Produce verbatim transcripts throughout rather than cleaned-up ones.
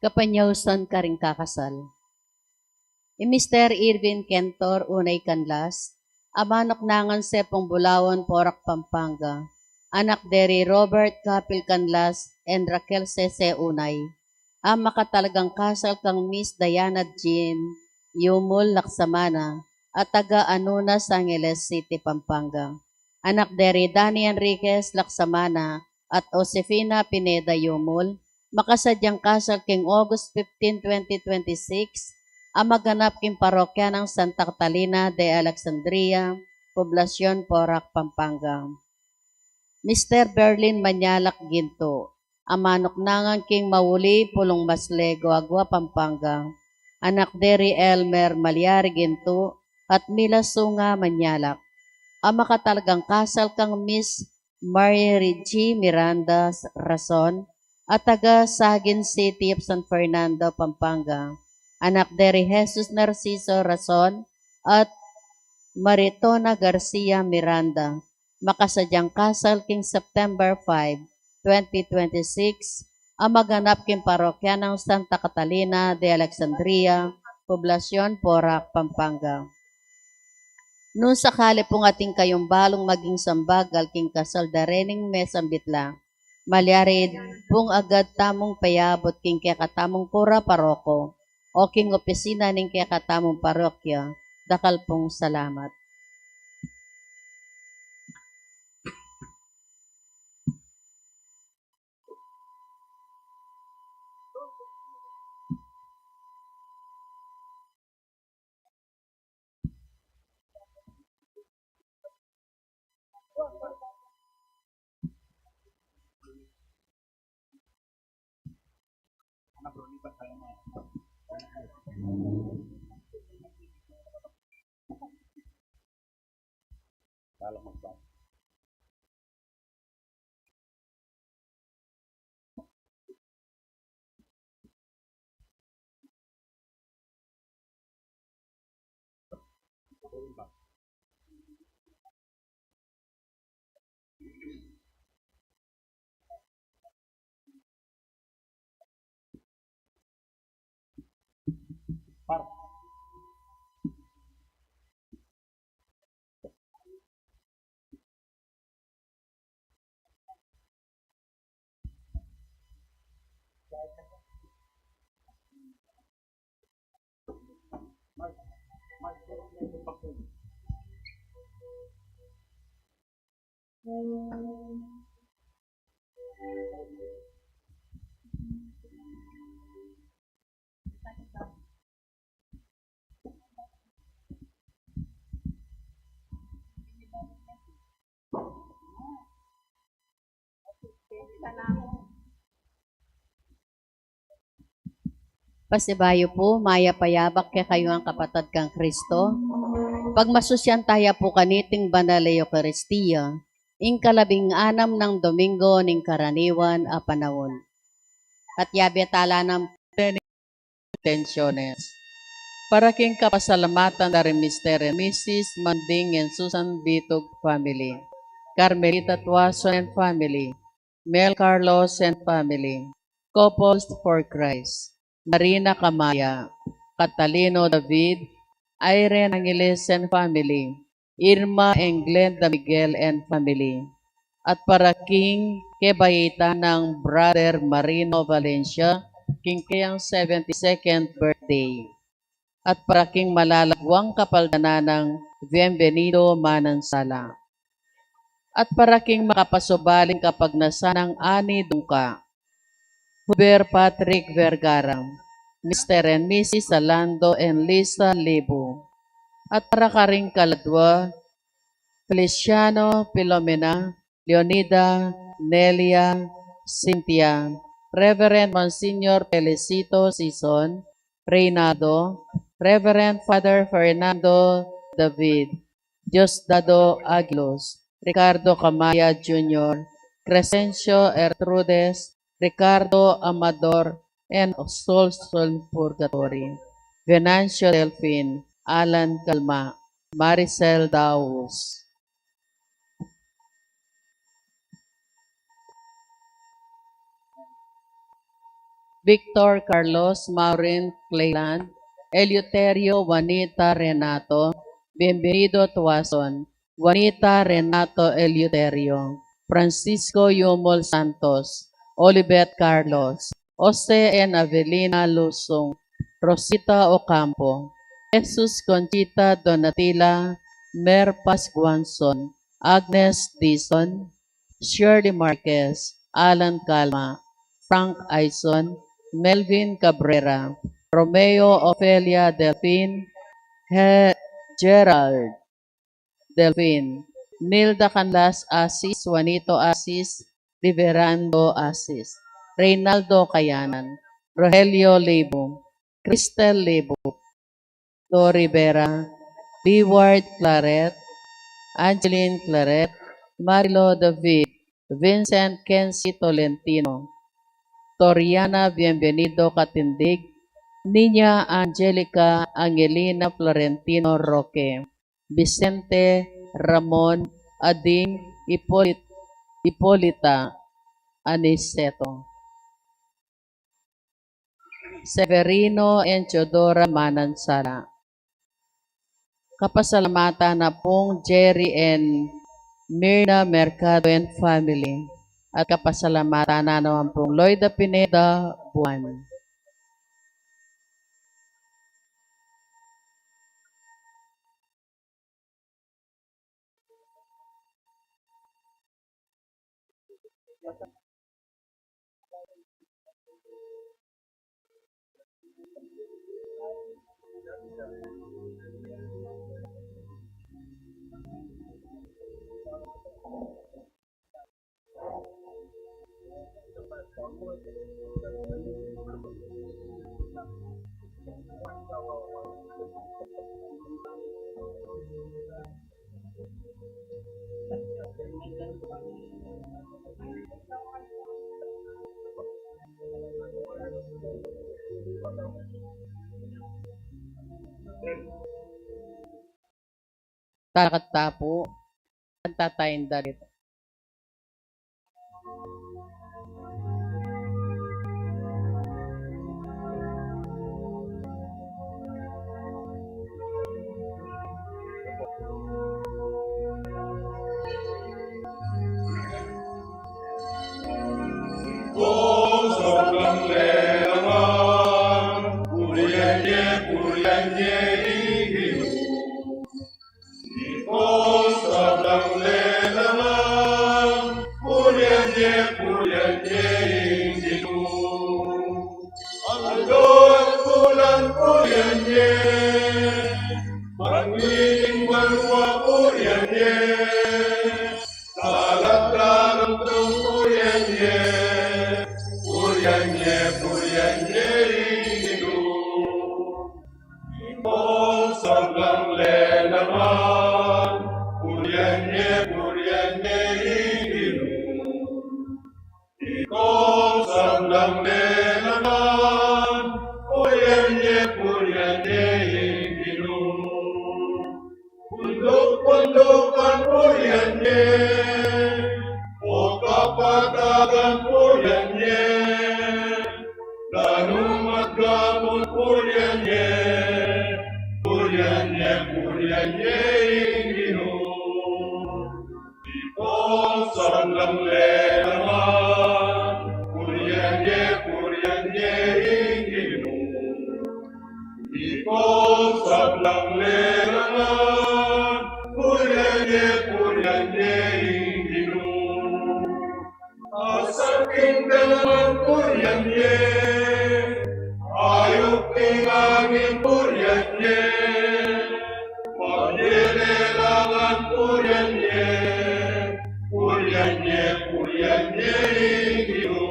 Kapanyausan karing kakasal. I Mister Irvin Kentor Unay Canlas, a manuknangan Sepong Bulawan, Porac, Pampanga, anak deri Robert Kapil Canlas and Raquel Sese Unay, a makatalagang kasal kang Miss Diana Jean Yumul Laksamana, a taga Anunas, Angeles City, Pampanga. Anak deri Danny Enriquez Laksamana at Josefina Pineda Yumul, makasadyang kasal king August fifteen, twenty twenty-six, a maganap king parokya nang Santa Catalina de Alexandria, Poblacion, Porac, Pampanga. Mister Berlin Manyalak Ginto, a manuknangan king Mauli, Pulong Masle, Guagua, Pampanga, anak deri Elmer Malyari Ginto at Mila Sunga Manyalak, a makatalagang kasal kang Miss Mary G Miranda Rason, a taga Sagin City of San Fernando, Pampanga, anak deri Jesus Narciso Rason at Maritona Garcia Miranda, makasadyang kasal king September five, twenty twenty-six, a maganap king parokya nang Santa Catalina de Alexandria, Poblacion, Porac, Pampanga. Nung sakali pung atin kayung balung maging sambagal king kasal da rening mesang bitla, malyari pung agad tamung payabut king kekatamung kura paroko o king opisina ning kekatamung parokya. Dakal pung salamat. Pasibayu pu, mayap a yabak kekayu ngan kapatad kang Kristo. Pagmasusyan taya pu kaniting banal a Eukaristia, ing kalabing anam nang Domingo ning karaniwan a panaun. At yabe tala nang intensiones. Para king kapasalamatan da ri Mister and Missus Manding and Susan Bitug family, Carmelita Tuason and family, Mel Carlos and family, Couples for Christ, Marina Camaya, Catalino David, Irene Angeles and family, Irma and Glenda Miguel and family. At para king kebaitan nang Brother Marino Valencia, king kayang seventy-second birthday. At para king malalaguang kapaldanan nang Bienvenido Manansala. At para king makapasubaling kapagnasan nang Ani Dungka, Huber Patrick Vergara, Mister and Missus Alando and Lisa Libu. At para karing kaladwa, Feliciano, Filomena, Leonida, Nelia, Cynthia, Reverend Monsignor Felicito Sison, Reynaldo, Reverend Father Fernando David, Diosdado Aguilos, Ricardo Camaya Junior, Crescencio Ertrudes, Ricardo Amador, and Souls in Purgatory, Venancio Delfin, Alan Calma, Maricel Daus. Victor Carlos, Maureen Clayland, Eleuterio Juanita Renato, Bienvenido Tuason, Juanita Renato Eleuterio, Francisco Yumol Santos, Olibet Carlos, Jose and Avelina Lusung, Rosita Ocampo, Jesus Conchita Donatila, Mer Pascuanzon, Agnes Dizon, Shirley Marquez, Alan Calma, Frank Aison, Melvin Cabrera, Romeo Ofelia Delfin, He-, Gerald Delfin, Nilda Canlas Asis, Juanito Asis, Riverando Asis, Reynaldo Cayanan, Rogelio Libo, Cristel Libo, Dori Vera, Leeward Claret, Angeline Claret, Marilo David, Vincent Kensi Tolentino, Toriana Bienvenido Catindig, Niña Angelica Angelina Florentino Roque, Vicente Ramon Ading Hipolit-, Hipolita Aniceto. Severino and Teodora Manansala. Kapasalamatan na pung Jerry and Mirna Mercado and family. At kapasalamatan na naman pung Loida Pineda Buan. Talakad ta pu, kanta tayung dalit. Ika sablang lelangan, purian ne, purian ne ing Ginu. Ika sablang lelangan, purian ne, purian ne ing Ginu. Aldo at bulan purian ne, magni ning banua purian ne, dagat, dagat purian ne, purian ne, purian ne ing Ginu. Ika sablang lelangan, purian ne, purian ne ing Ginu. Ika sablang lelangan, purian ne, purian ne ing Ginu. Bunduk-bundukan purian ne, o kapatagan purian ne, danum at gabun purian ne, purian ne, purian ne ing Ginu. Ika sablang lelangan, purian ne, purian ne ing Ginu. Ika sablang lelangan, purian ne, purian ne ing Ginu. Asat king dalaman purian ne, ayuk king angin purian ne, maglelangan purian ne, purian ne, purian ne ing Ginu.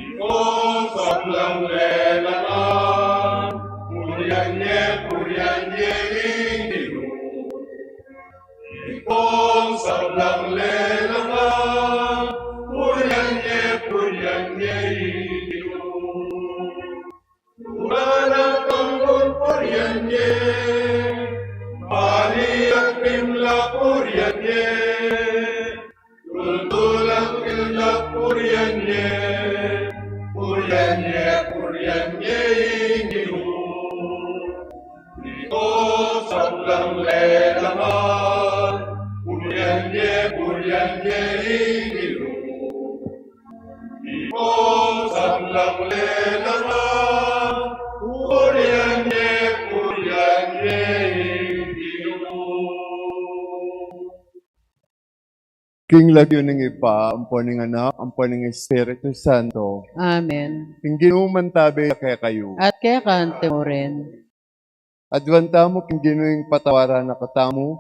Ika sablang lelangan, purian ne, purian ne ing Ginu. Ika sablang lelangan, purian ne, purian ne ing Ginu. Tulan at anggun purian ne, bali at pimla purian ne, tuldul at pildak purian ne, Ye purian ye ing Ginu. Ipos ang laklelaran, purian ye, purian ye ing Ginu. King lagyu ning Ibpa, ampo ning Anak, ampo ning Espiritu Santo. Amen. Ing Ginu mantabe ya kekayu. At keka mu rin. Aduan tamu king Ginu ing patawaran na katamu,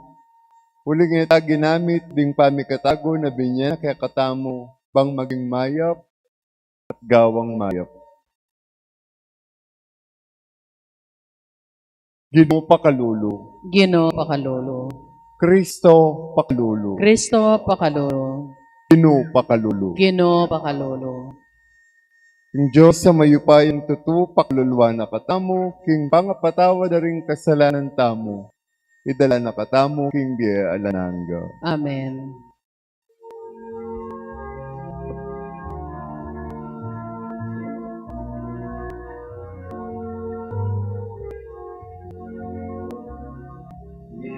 uling e ta ginamit ding pamikatago na binye na kekatamu, bang maging mayap at gawang mayap. Ginu pakalulu. Ginu pakalulu. Kristo pakalulu. Kristo pakalulu. Ginu pakalulu. Ginu pakalulu. Ing Dios a mayupayang tutu, pakaluluan na katamu, king pangapatawad da ring kasalanan tamu, idala na katamu king bie alang angga. Amen.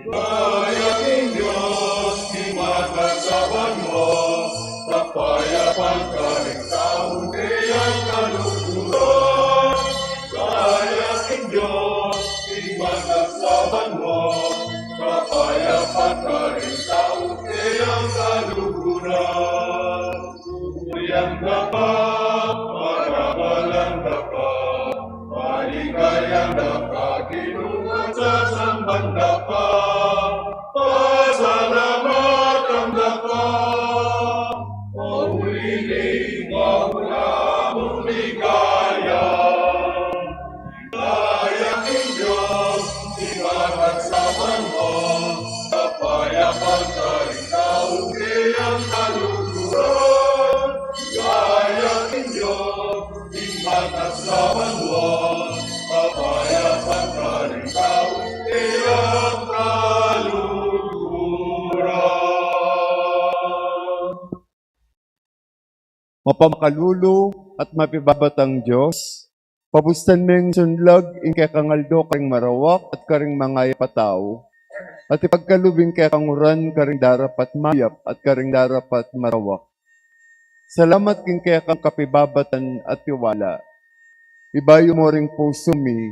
Kaya king Dios, king matag sa banua, kapayapan karing taung kayang kaluguran. Kaya king Dios, king matag sa banua, kapayapan karing taung kayang kaluguran. Purian da ka, parapalan da ka, paligayan da ka, Ginu, sasamban da ka, pasalamatan da ka, pauli ning maula mung ligaya. Kaya king Dios, king matag sa banua, kapayapan karing taung kayang kaluguran. Kaya king Dios, king matag sa banua, kapayapan karing taung kayang kaluguran. Mapamakalulu at mapibabatang Dios, pabustan meng sunlag ing kekang aldo karing marawak at karing mangayap a tau, at ipagkalub ing kekang uran karing darapat mayap at karing darapat marawak. Salamat king kekang kapibabatan at tiwala. Ibayu mu ring pusu mi,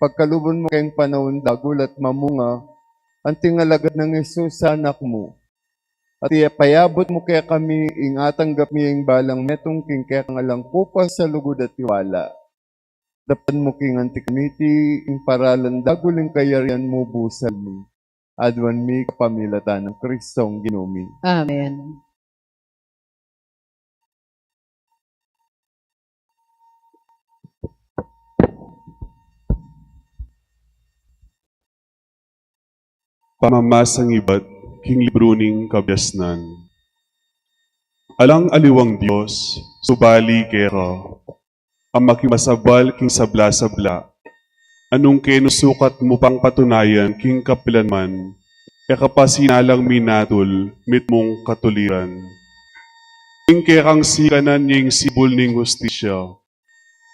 pagkalubun mu keng panaun dagul at mamunga, anting alagad nang Jesus a Anak mu. At ipayabut mu kekami ing atanggap mi ing balang metung king kekang alang kupas a lugud at tiwala. Daptan mu king anti kamiti ing paralan dagul ing kayarian mu busal mi. Aduan mi kapamilatan nang Kristong Ginu mi. Amen. Pamamasang ibat king libru ning Kabiasnan. Alang aliwang Dios subali keka, a makimasabal king sabla-sabla, a nung kenu sukat mu pang patunayan king kapilan man, e ka pa sinalang minatul mitmung katuliran. Ing kekang sikanan ya ing sibul ning hustisya,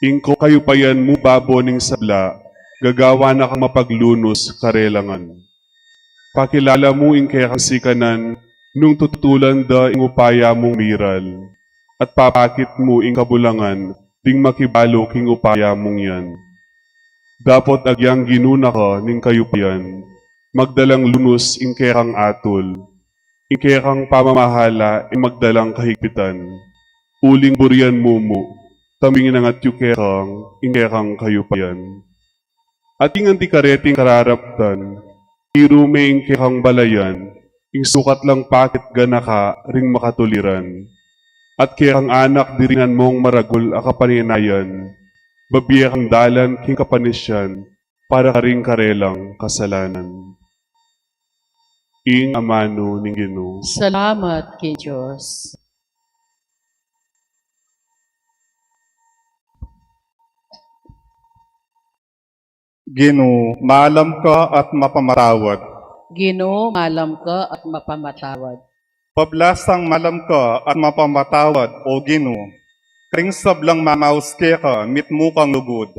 ing kayupayan mu babo ning sabla, gagawan na kang mapaglunus karelangan. Pakilala mu ing kekang sikanan nung tutulan da ing upaya mung miral, at papakit mu ing kabulangan ding makibalu king upaya mung yan. Dapot agyang Ginu na ka ning kayupayan, magdalang lunus ing kekang atul, ing kekang pamamahala ing magdalang kahigpitan. Uling burian mu mu, ta mingat yu kekang ing kekang kayupayan. At ing anti kareting kararaptan, tiru me ing kekang balayan, ing sukat lang pakit ganaka ring makatuliran. At kekang anak dirinan mung maragul a kapanenayan, babie kang dalan king kapanisian para karing karelang kasalanan. Ing amanu ning Ginu. Salamat king Dios. Ginu, malam ka at mapamatawad. Ginu, malam ka at mapamatawad. Pablasang malam ka at mapamatawad, O Ginu, karing sablang mamaus keka mitmu kang lugud.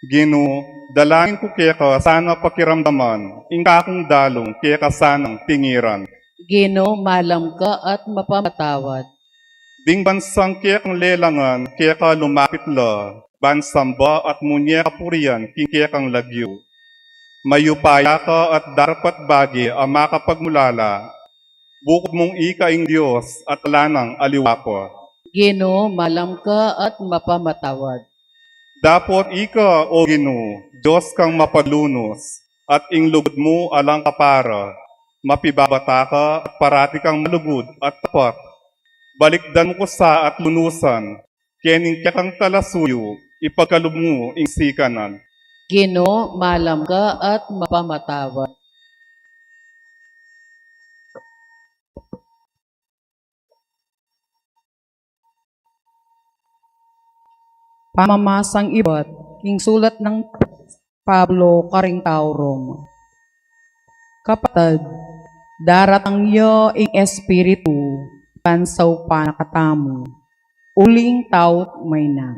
Ginu, dalangin ku keka sana pakiramdaman ing kakung dalung keka sanang tingiran. Ginu, malam ka at mapamatawad. Ding bansang kekang lelangan, keka lumapit la, ban samba at munye kapurian king kekang lagyu. Mayupaya ka at darapat bage a makapagmulala, bukud mung ika ing Dios at ala nang aliwa pa. Ginu, malam ka at mapamatawad. Dapot ika, O Ginu, Dios kang mapaglunus, at ing lugud mu alang kapara, mapibabata ka at parati kang malugud at tapat. Balikdan mu ku sa at lunusan, kening kekang talasuyu, ipagkalub mu ing sikanan. Ginu, malam ka at mapamatawad. Pamamasang ibat king sulat nang Pablo karing tau Roma. Kapatad, daratang ya ing Espiritu, ban saupan na katamu, uling tau't mayna.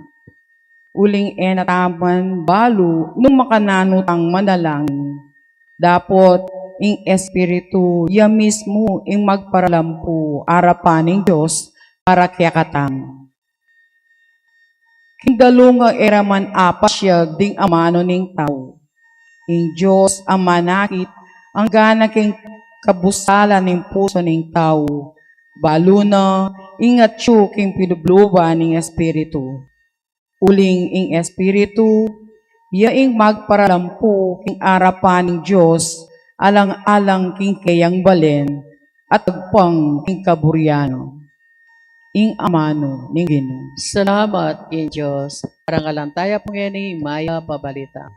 Uling e na tamu man balu nung makananu tang manalangin. Dapot ing Espiritu, ya mismu ing magparalampu arapan ning Dios para kekatamu. King dalung a e ra man apasyag ding amanu ning tau, ing Dios a manakit anggana king kabusalan ning pusu ning tau, balu na ing atyu king pilubluban ning Espiritu. Uling ing Espiritu, ya ing magparalampu king arapan ning Dios, alang-alang king keyang balen, at agpang king kaburian na. Ing amanu ning Ginu. Salamat king Dios. Parangalan taya pu ngeni ing mayap a balita.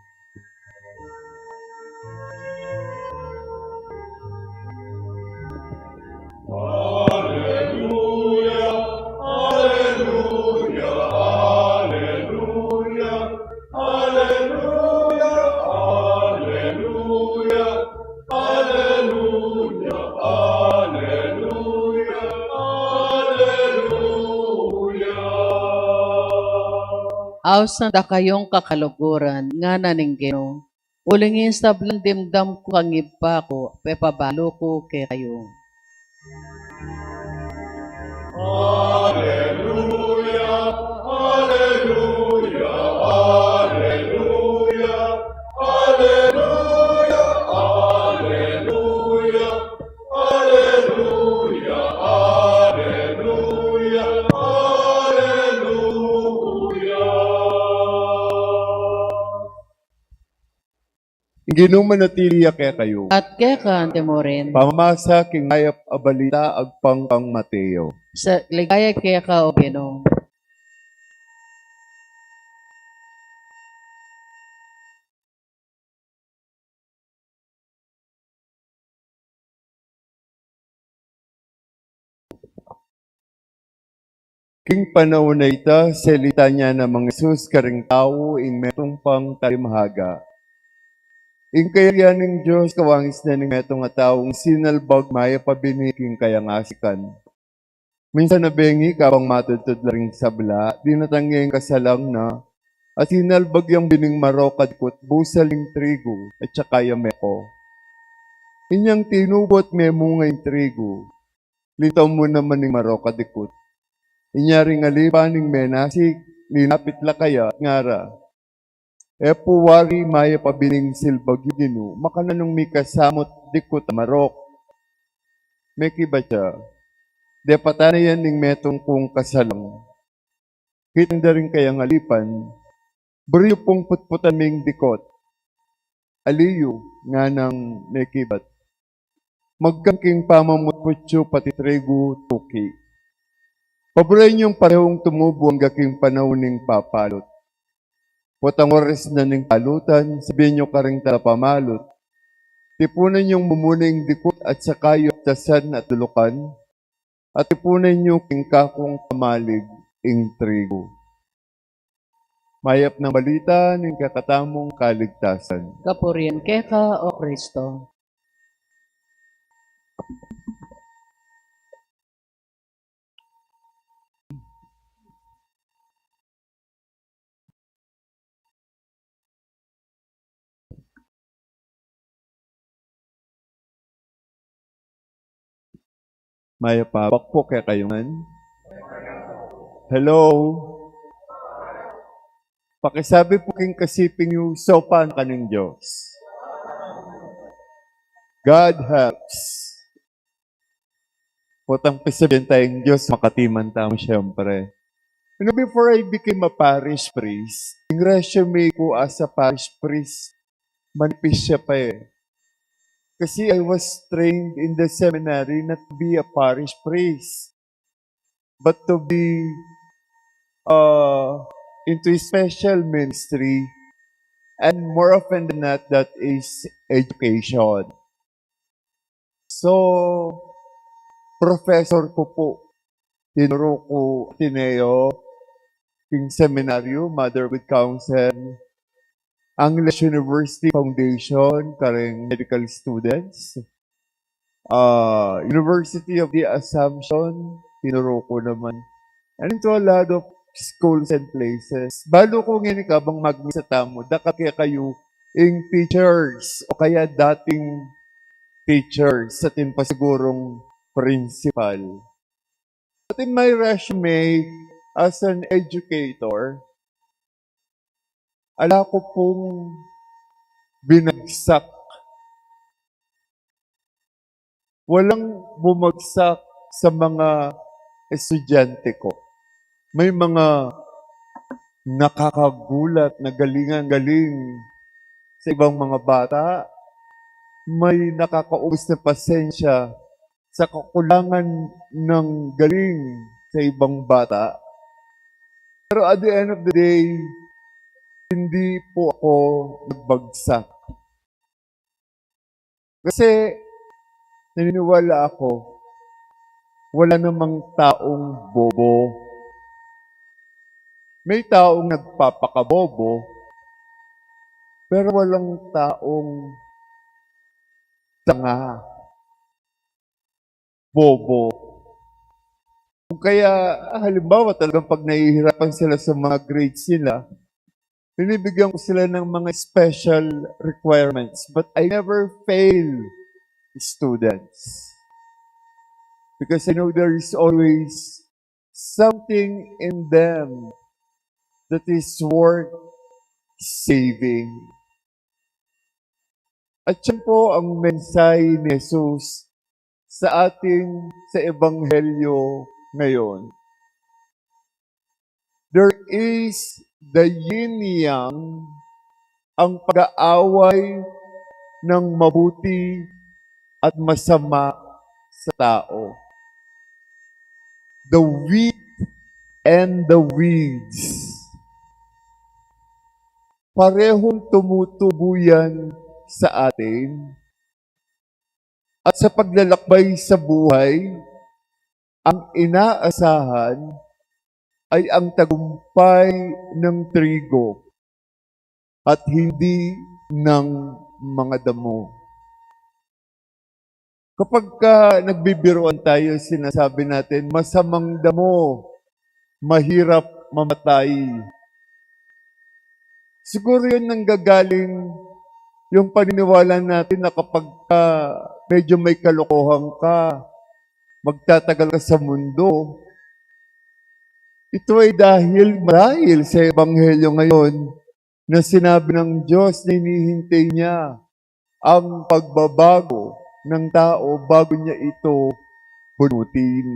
Aleluya, aleluya, aleluya, aleluya, aleluya, aleluya, aleluya, aleluya. Ausan da kayung kakaluguran, ngana ning Ginu. Uling ing sablang dimdam ku kang Ibpa ku, pepabalu ku kekayu. Aleluya, aleluya, aleluya, aleluya, aleluya, aleluya, aleluya, aleluya. Ing Ginu manatili ya kekayu. At keka mu rin. Pamamasa king mayap a balita agpang kang Mateo. Sa ligaya keka, O Ginu. King panaun a ita, salitan ya namang Jesus karing tau ing metung pang talimahaga. Ing kayarian ning Dios kawangis na ning metung a taung sinalbag mayap a bini king kayang asikan. Minsan a bengi, kabang matudtud la ring sabla, dinatang ya ing kasalang na, at sinalbag yang bining marok a dikut busal ning trigu, at saka ya meko. Inyang tinubu at memunga ing trigu, lintaw mu naman ing marok a dikut. Inya ring alipan ning menasig, linapit la kaya at ngara, E pu wari mayap a bining silbag yu, Ginu, makananu mika samut dikut a marok? Mekibat ya, Depatan na yan ning metung kung kasalang. Kitang da ring kayang alipan, Buri yu pung putputan ming dikut. Ali yu, nganang mekibat, Magkang king pamamutput yu pati trigu tuki. Paburen yung parehong tumubu angga king panaun ning papalut. Potang oras na ning palutan, sabian yu karing talapamalut, Tipunan yung mumuna ing dikut at saka yu aptasan at dulukan, at tipunan yu king kakung pamalig ing trigu. Mayap nang balita ning kekatamung kaligtasan. Kapurian keka, O Kristo. Mayap a abak pu kekayu ngan. Hello. Pakisabi pu king kasiping yu, saupan ka ning Dios. God helps. Potang pisabian taya ing Dios, makatiman tamu, siyempre. You know, before I became a parish priest, ing resume ku as a parish priest, manipis ya pa e. Kasi I was trained in the seminary not to be a parish priest, but to be, uh, into a special ministry, and more often than not, that is education. So, professor ku pu, tinuru ku Ateneo, king seminaryo, Motherhood Council, Angeles University Foundation, kareng medical students, ah, University of the Assumption, tinuru ku naman. And into a lot of schools and places. Balu ku ngeni kabang magmisa tamu, dakal kekayu ing teachers o kaya dating teachers at ing pasigurung principal. But in my resume as an educator, ala ku pung binagsak. Walang bumagsak sa mga estudyante ko. May mga nakakagulat na galingan-galing sa ibang mga bata. May nakakaubos na pasensya sa kakulangan ng galing sa ibang bata. Pero at the end of the day, hindi po ako nagbagsak. Kasi naniniwala ako, wala namang taong bobo. May taong nagpapakabobo, pero walang taong tanga, bobo. Kung kaya, ah, halimbawa, talagang pag nahihirapan sila sa mga grades nila, binibigyan ko sila ng mga special requirements. But I never fail students. Because I know there is always something in them that is worth saving. At yan po ang mensahe ni Jesus sa ating, sa Ebanghelyo ngayon. There is the yin yang, ang pag-aaway ng mabuti at masama sa tao. The wheat and the weeds. Parehong tumutubo yan sa atin. At sa paglalakbay sa buhay, ang inaasahan ay ang tagumpay ng trigo at hindi ng mga damo. Kapag ka nagbibiruan tayo, sinasabi natin, "Masamang damo, mahirap mamatay." Siguro yun nanggagaling yung paniniwala natin na kapag ka medyo may kalokohan ka, magtatagal ka sa mundo. Ito ay dahil marahil sa Ebanghelyo ngayon na sinabi ng Diyos na hinihintay niya ang pagbabago ng tao bago niya ito bunutin.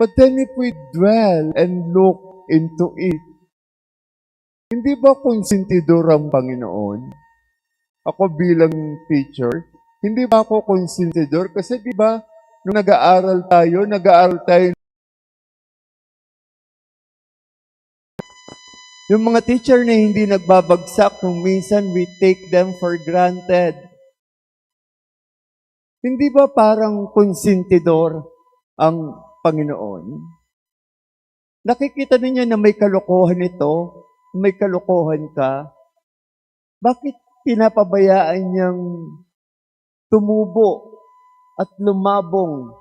But then if we dwell and look into it, hindi ba konsentidor ang Panginoon? Ako bilang teacher, hindi ba ako konsentidor? Kasi di ba, nung nag-aaral tayo, nag-aaral tayo Yung mga teacher na hindi nagbabagsak, kung minsan we take them for granted. Hindi ba parang konsentidor ang Panginoon? Nakikita ninyo na may kalokohan ito, may kalokohan ka. Bakit pinapabayaan niyang tumubo at lumabong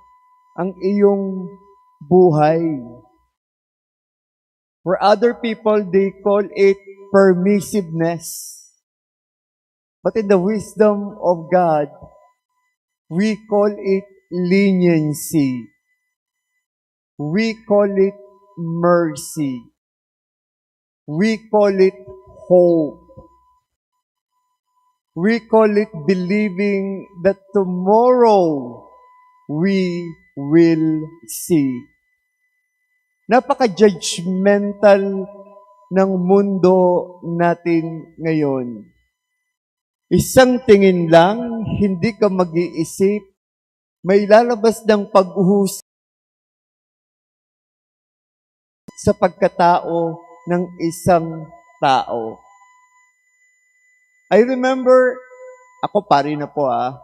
ang iyong buhay? For other people, they call it permissiveness. But in the wisdom of God, we call it leniency. We call it mercy. We call it hope. We call it believing that tomorrow we will see. Napaka-judgmental ng mundo natin ngayon. Isang tingin lang, hindi ka mag-iisip, may lalabas ng paghuhusay sa pagkatao ng isang tao. I remember, ako, pari na po, ah,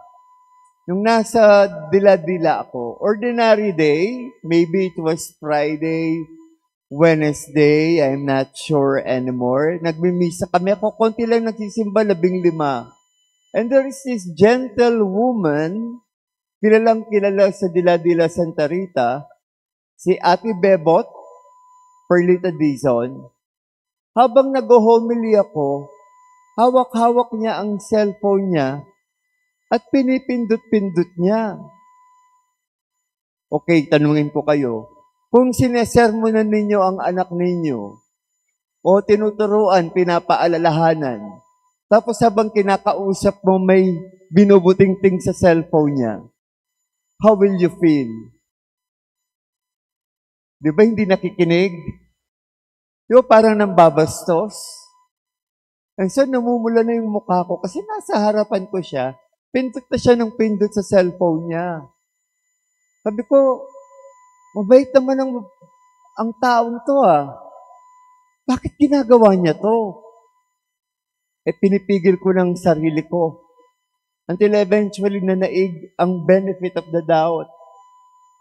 nung nasa Dila-Dila ako, ordinary day, maybe it was Friday, Wednesday, I'm not sure anymore. Nagmimisa kami. Ako, konti lang nagsisimba, labing lima. And there is this gentle woman, kilalang kilala sa Dila-Dila, Santa Rita, si Ate Bebot Perlita Dizon. Habang nag-homily ako, hawak-hawak niya ang cellphone niya at pinipindot-pindot niya. Okay, tanungin ko kayo, kung sinesermonan ninyo ang anak ninyo o tinuturuan, pinapaalalahanan, tapos habang kinakausap mo, may binubutingting sa cellphone niya, how will you feel? Di ba hindi nakikinig? Di ba parang nambabastos? And so, namumula na yung mukha ko kasi nasa harapan ko siya. Pindot na siya ng pindot sa cellphone niya. Sabi ko, "Mabait naman ang, ang taong to, ah. Bakit ginagawa niya to?" Eh, pinipigil ko ng sarili ko. Until eventually, nanaig ang benefit of the doubt.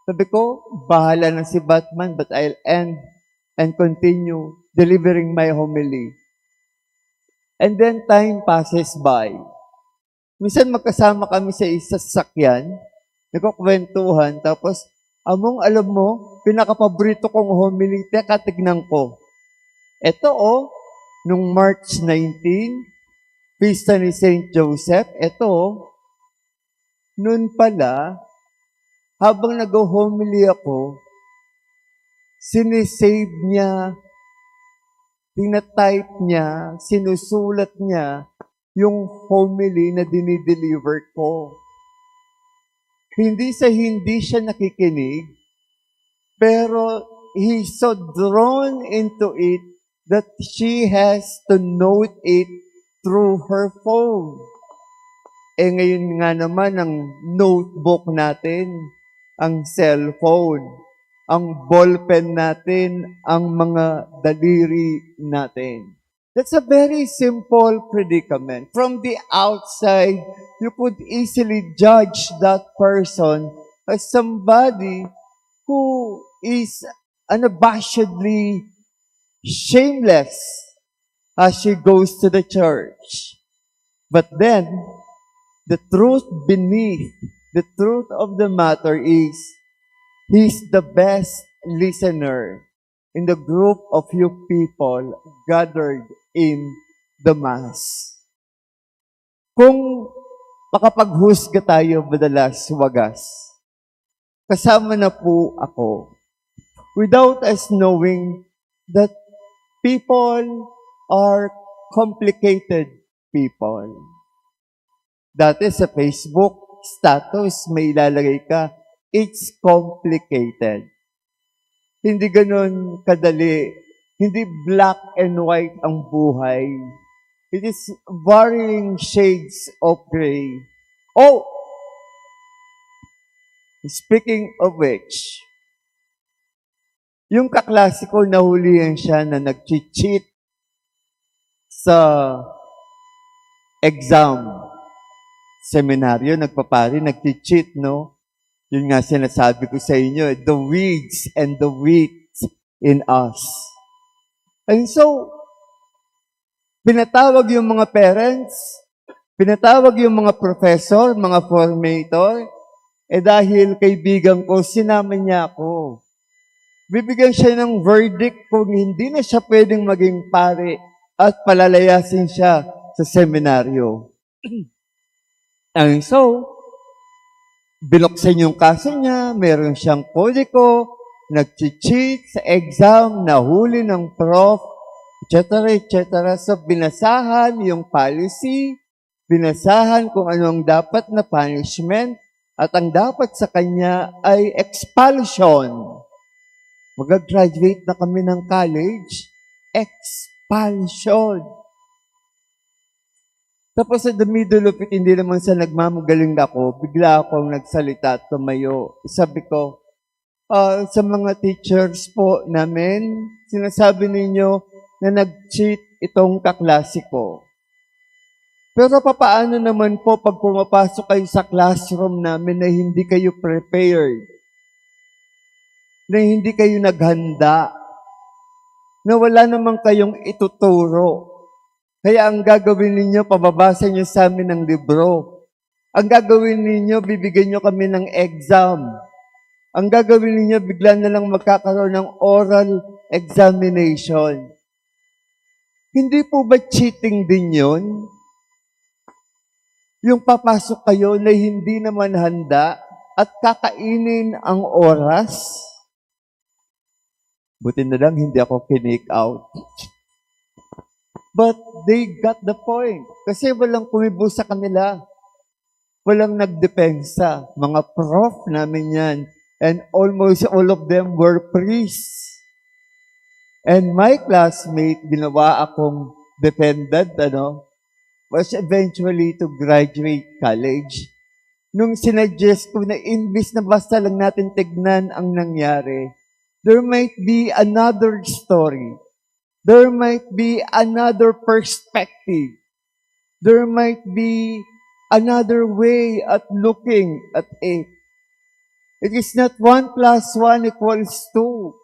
Sabi ko, "Bahala na si Batman, but I'll end and continue delivering my homily." And then time passes by. Minsan magkasama kami sa isa sasakyan, nagkukwentuhan, tapos, "Among, alam mo, pinakapaborito kong homily, teka, tignan ko." Eto, oh, nung March nineteen, pista ni Saint Joseph, eto, oh, nun pala, habang nag-homily ako, sinisave niya, tinatype niya, sinusulat niya yung homily na dinideliver ko. Hindi sa hindi siya nakikinig, pero he's so drawn into it that she has to note it through her phone. Eh, ngayon nga naman, ang notebook natin, ang cellphone, ang ballpen natin, ang mga daliri natin. That's a very simple predicament. From the outside, you could easily judge that person as somebody who is unabashedly shameless as she goes to the church. But then, the truth beneath, the truth of the matter is, he's the best listener in the group of few people gathered in the mass. Kung makapaghusga tayo madalas, wagas, kasama na po ako. Without us knowing that people are complicated people. Dati sa Facebook status, may ilalagay ka, "It's complicated." Hindi ganun kadali. Hindi black and white ang buhay. It is varying shades of gray. Oh! Speaking of which, yung kaklase ko, nahulihan siya na nag-cheat sa exam. Seminaryo, nagpapari, nag-cheat, no? Yun nga sinasabi ko sa inyo, the weeds and the wheat in us. And so, pinatawag yung mga parents, pinatawag yung mga professor, mga formator, eh, dahil kaibigan ko, sinama niya ako. Bibigyan siya ng verdict kung hindi na siya pwedeng maging pari at palalayasin siya sa seminaryo. And so, Binuksan yung kaso niya, meron siyang kodigo, nag-cheat sa exam, nahuli ng prof, et cetera, et cetera. So, binasahan yung policy, binasahan kung ano ang dapat na punishment, at ang dapat sa kanya ay expulsion. Mag-graduate na kami ng college, expulsion. Tapos sa the middle of it, hindi naman sa nagmamagaling ako, bigla akong nagsalita at tumayo. Sabi ko, "Ah, sa mga teachers po namin, sinasabi ninyo na nag-cheat itong kaklase ko. Pero papaano naman po pag pumapasok kayo sa classroom namin na hindi kayo prepared, na hindi kayo naghanda, na wala naman kayong ituturo? Kaya ang gagawin ninyo, pababasa nyo sa amin ng libro. Ang gagawin ninyo, bibigyan nyo kami ng exam. Ang gagawin ninyo, bigla na lang magkakaroon ng oral examination." Hindi po ba cheating din yun? Yung papasok kayo na hindi naman handa at kakainin ang oras? Buti na lang hindi ako kinik out. But they got the point. Kasi walang kumibo sa kanila. Walang nagdepensa. Mga prof namin yan. And almost all of them were priests. And my classmate, ginawa akong defendant, ano, was eventually to graduate college. Nung sinuggest ko na imbis na basta lang natin tignan ang nangyari, there might be another story. There might be another perspective. There might be another way at looking at it. It is not one plus one equals two.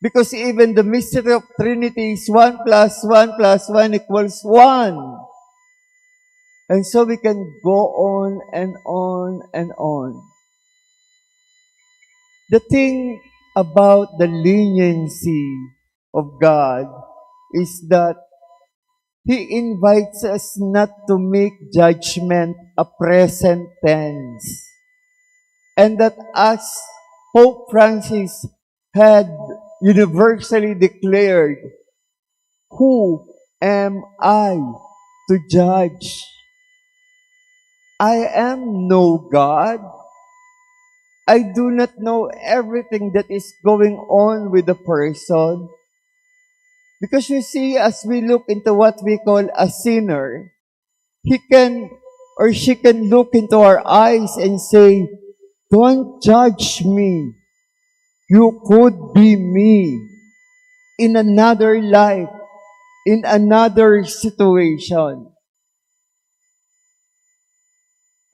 Because even the mystery of Trinity is one plus one plus one equals one. And so we can go on and on and on. The thing about the leniency of God is that He invites us not to make judgment a present tense. And that, as Pope Francis had universally declared, "Who am I to judge? I am no God. I do not know everything that is going on with the person." Because you see, as we look into what we call a sinner, he can or she can look into our eyes and say, "Don't judge me. You could be me in another life, in another situation."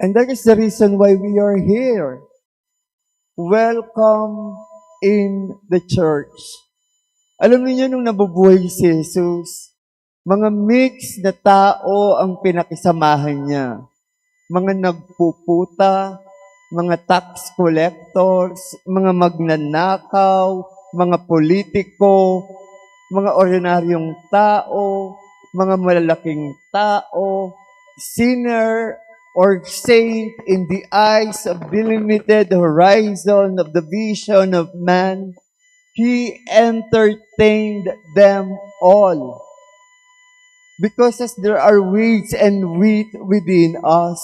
And that is the reason why we are here. Welcome in the church. Alam niyo, nung nabubuhay si Jesus, mga mix na tao ang pinakisamahan niya. Mga nagpuputa, mga tax collectors, mga magnanakaw, mga politiko, mga ordinaryong tao, mga malalaking tao, sinner or saint in the eyes of the limited horizon of the vision of man, he entertained them all. Because as there are weeds and wheat within us,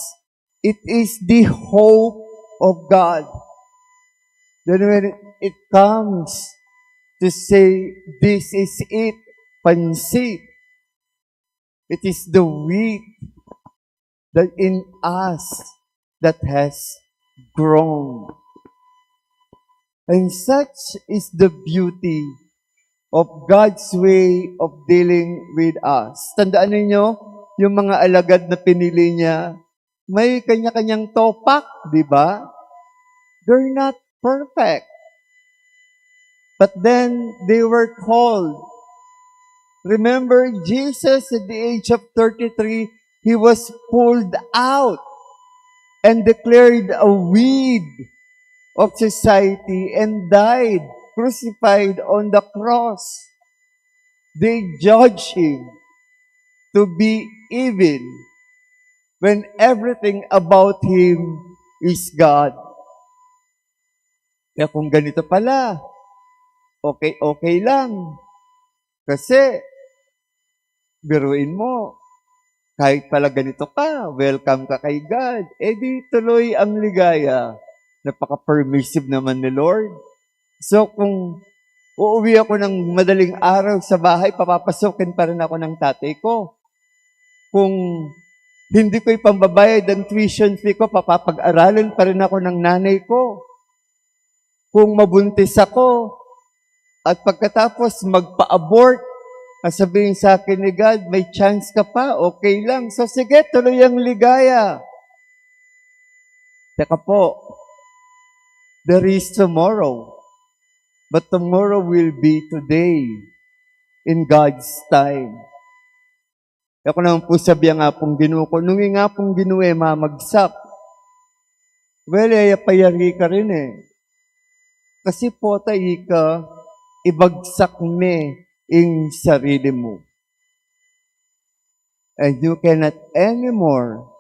it is the hope of God. Then when it comes to say, "This is it, pansit," it is the wheat that in us that has grown. And such is the beauty of God's way of dealing with us. Tandaan ninyo, yung mga alagad na pinili niya, may kanya-kanyang topak, di ba? They're not perfect. But then they were called. Remember, Jesus, at the age of thirty-three, he was pulled out and declared a weed of society and died crucified on the cross. They judge him to be evil when everything about him is God. Kaya kung ganito pala, okay, okay lang. Kasi, biruin mo, kahit pala ganito ka, welcome ka kay God, eh di tuloy ang ligaya. Napaka-permissive naman ni Lord. So, kung uuwi ako ng madaling araw sa bahay, papapasukin pa rin ako ng tatay ko. Kung hindi ko ipambabayad ang tuition fee ko, papapag-aralin pa rin ako ng nanay ko. Kung mabuntis ako, at pagkatapos magpa-abort, sasabihin sa akin ni God, "May chance ka pa, okay lang." So, sige, tuloy ang ligaya. Teka po, there is tomorrow. But tomorrow will be today in God's time. Ako naman po sabi nga pong Ginu ko, nung nga pong Ginu e mamagsak, well, e, payari ka rin e. Kasi po, ta ika, ibagsak me ing sarili mo. And you cannot anymore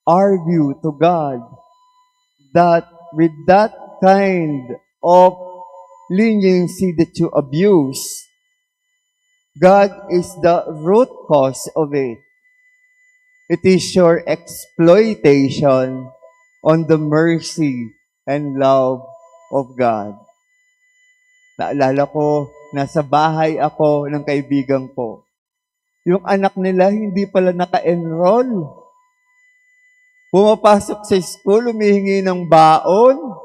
argue to God that with that kind of leniency that you abuse, God is the root cause of it. It is your exploitation on the mercy and love of God. Naalala ko, nasa bahay ako ng kaibigan ko. Yung anak nila, hindi pala naka-enroll. Pumapasok sa school, humihingi ng baon.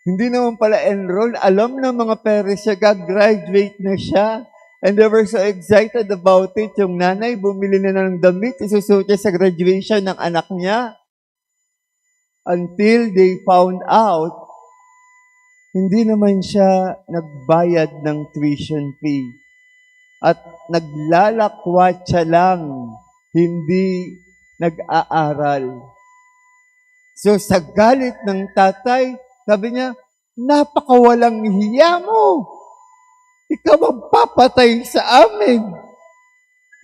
Hindi naman pala enroll. Alam ng mga parents niya, gagraduate na siya. And they were so excited about it. Yung nanay, bumili na ng damit, isusuot niya sa graduation ng anak niya. Until they found out, hindi naman siya nagbayad ng tuition fee. At naglalakwatsa lang, hindi nag-aaral. So, sa galit ng tatay, sabi niya, "Napakawalang hiya mo! Ikaw ang papatay sa amin!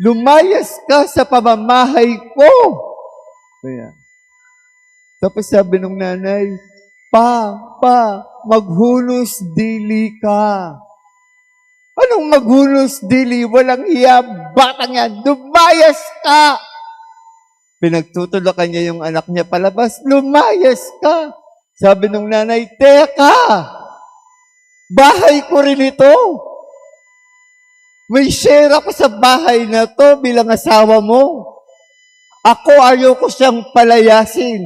Lumayas ka sa pamamahay ko!" Ayan. Tapos sabi nung nanay, "Pa, pa, maghunos dili ka." "Anong maghunos dili? Walang hiya, batang yan! Lumayas ka!" Pinagtutulakan niya yung anak niya palabas, "Lumayas ka!" Sabi nung nanay, "Teka! Bahay ko rin ito! May share ako sa bahay na to bilang asawa mo. Ako, ayoko siyang palayasin.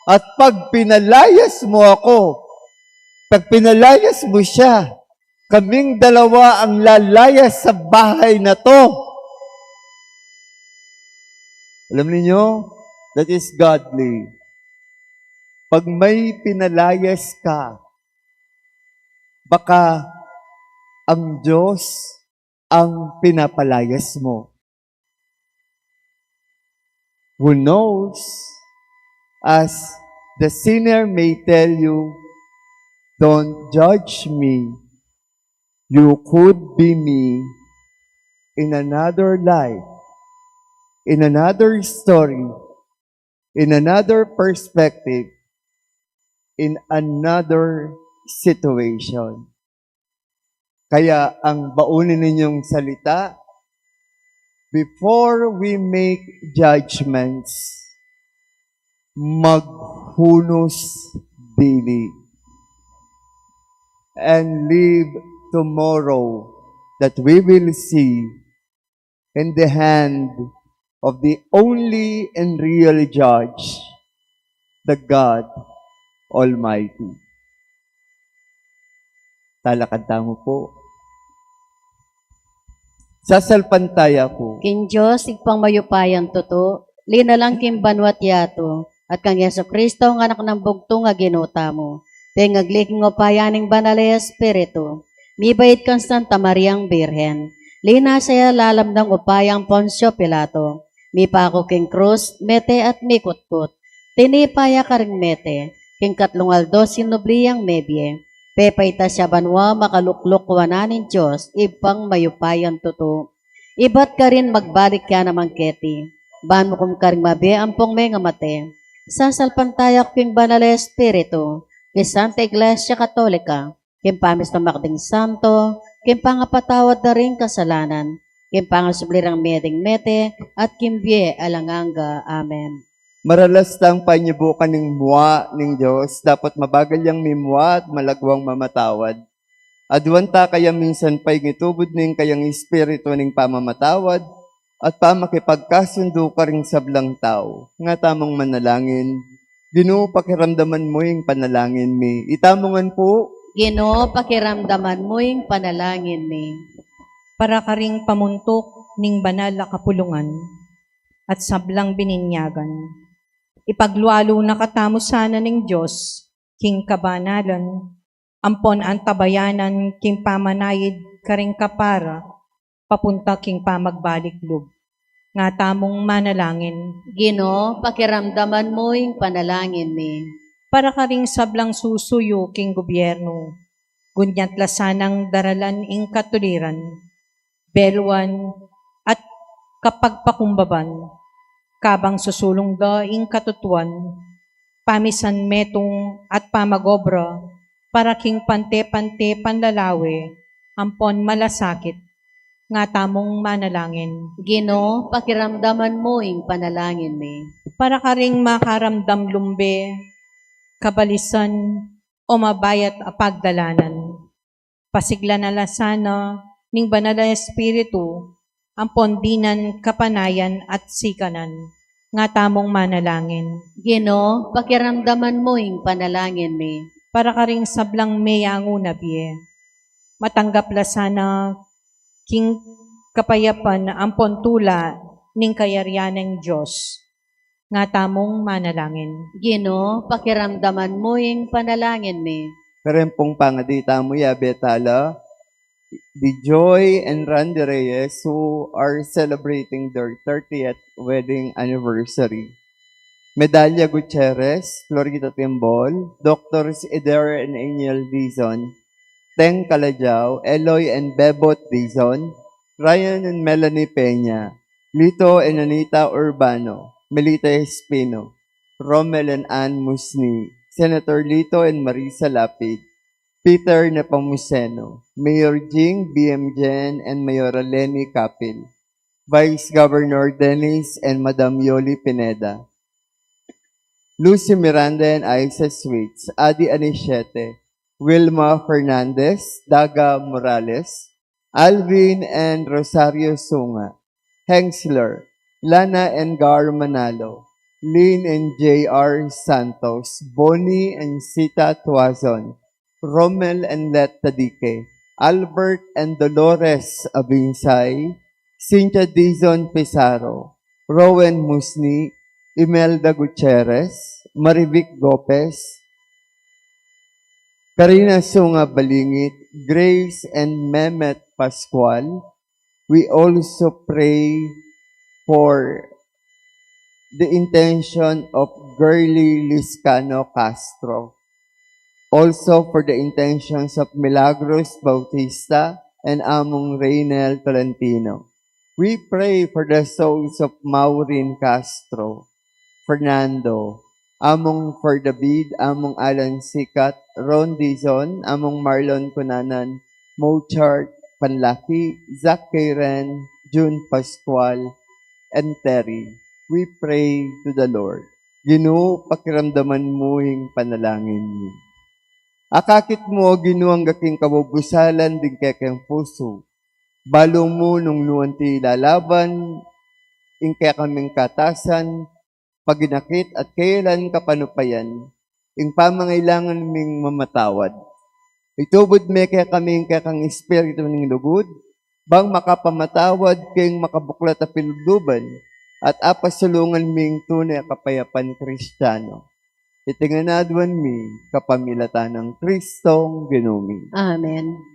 At pag pinalayas mo ako, pag pinalayas mo siya, kaming dalawa ang lalayas sa bahay na to." Alam ninyo, that is godly. Pag may pinalayas ka, baka ang Diyos ang pinapalayas mo. Who knows? As the sinner may tell you, "Don't judge me. You could be me in another life, in another story, in another perspective, in another situation." Kaya ang baunin ninyong salita, before we make judgments, maghunos dili, and leave tomorrow that we will see in the hand of the only and real judge, the God Almighty. Talakad tamu po. Sasalpantaya ku king Dios, Ibpang mayupayang tutu, linalang king banua't yatu, at kang Jesu Kristo, a Anak nang bugtung a Ginu tamu, pengagli king upaya ning Banal a Espiritu, mibait kang Santa Mariang Birhen, linasa ya lalam nang upayang Poncio Pilato, mipaku king krus, mete at mikutkut, tinipa ya karing mete, king katlung aldo sinubli yang mebie, pepaitas ya banua, makalukluk wanan ning Dios, Ibpang mayupayang tutu. Ibat karin magbalik ya naman keti, ban mukum karing mabie ampong mengamate, Sasalpantaya ku king Banal a Espiritu, king Santa Iglesia Katolika, king pamisamak ding santo, king pangapatawad da ring kasalanan, king pangasubli rang mie ding mete, at king bie alang angga. Amen. Maralas tang panyubukan ning mua ning Dios, dapot mabagal yang mimua at malagwang mamatawad. Aduan ta kaya minsan pa ing itubud ning kayang espiritu ning pamamatawad at pamakipagkasundu karing sablang tau. Nga tamung manalangin. Ginu, pakiramdaman mu ing panalangin mi. Itamu ngan pu. Ginu, pakiramdaman mu ing panalangin mi. Para karing pamuntuk ning banal a kapulungan at sablang bininyagan, ipaglualu na katamu sana ning Dios king kabanalan, ampon antabayanan king pamanayid karing kapara papunta king pamagbalik lub. Nga tamung manalangin. Ginu, pakiramdaman mu ing panalangin mi. Para karing sablang susuyu king gubyernu, gunyat la sanang daralan ing katuliran, beluan, at kapagpakumbaban, kabang susulung da ing katutuan, pamisan metung at pamagobra, para king pante-pante panlalawe, ampon malasakit, nga tamung manalangin. Ginu, pakiramdaman mu ing panalangin mi. Para karing makaramdam lumbe, kabalisan, o mabayat a pagdalanan, pasiglan na la sana ning Banal a Espiritu, ampon dinan kapanayan at sikanan, nga tamung manalangin. Ginu, pakiramdaman mu ing panalangin mi. Para karing sablang meyangu na bie, matanggap la sana king kapayapan ampon tula ning kayarian ning Dios, nga tamung manalangin. Ginu, pakiramdaman mu ing panalangin mi. Kareng pung pangadi tamu, yabe tala di Joy and Randy Reyes, who are celebrating their thirtieth wedding anniversary. Medalia Gutierrez, Florita Timbol, Doctors Eder and Angel Dizon, Teng Calajao, Eloy and Bebot Dizon, Ryan and Melanie Peña, Lito and Anita Urbano, Melita Espino, Romel and Ann Musni, Senator Lito and Marisa Lapid, Peter Nepomuceno, Mayor Jing, B M Jen, and Mayora Leni Capil, Vice Governor Dennis and Madam Yoli Pineda, Lucy Miranda and Isa Sweets, Adi Anisiete, Wilma Fernandez, Daga Morales, Alvin and Rosario Sunga, Hengsler, Lana and Gar Manalo, Lynn and J R Santos, Bonnie and Sita Tuazon, Romel and Let Tadique, Albert and Dolores Abinsay, Cynthia Dizon Pizarro, Rowen Musni, Imelda Gutierrez, Marivic Gopez, Karina Sunga Balingit, Grace and Mehmet Pascual. We also pray for the intention of Girly Liscano Castro. Also for the intentions of Milagros Bautista and Among Reynel Tolentino. We pray for the souls of Maureen Castro, Fernando, Among Fer David, Among Alan Sikat, Ron Dizon, Among Marlon Cunanan, Mozart Panlaki, Zach Karen, June Pascual, and Terry. We pray to the Lord. Ginu, pakiramdaman mu ing panalangin mi. Akakit mu, O Ginu, angga king kabubusalan ding kekeng pusu. Balu mu nung nu anti lalaban ing kekaming katasan, paginakit at kayalan kapanupayan, ing pamangailangan ming mamatawad. Itubud me kekami ing kekang espiritu ning lugud, bang makapamatawad king makabuklat a pilubluban, at apasulungan ming tune a kapayapan Kristiano. Iti ngan aduan mi kapamilatan nang Kristong Ginu mi. Amen.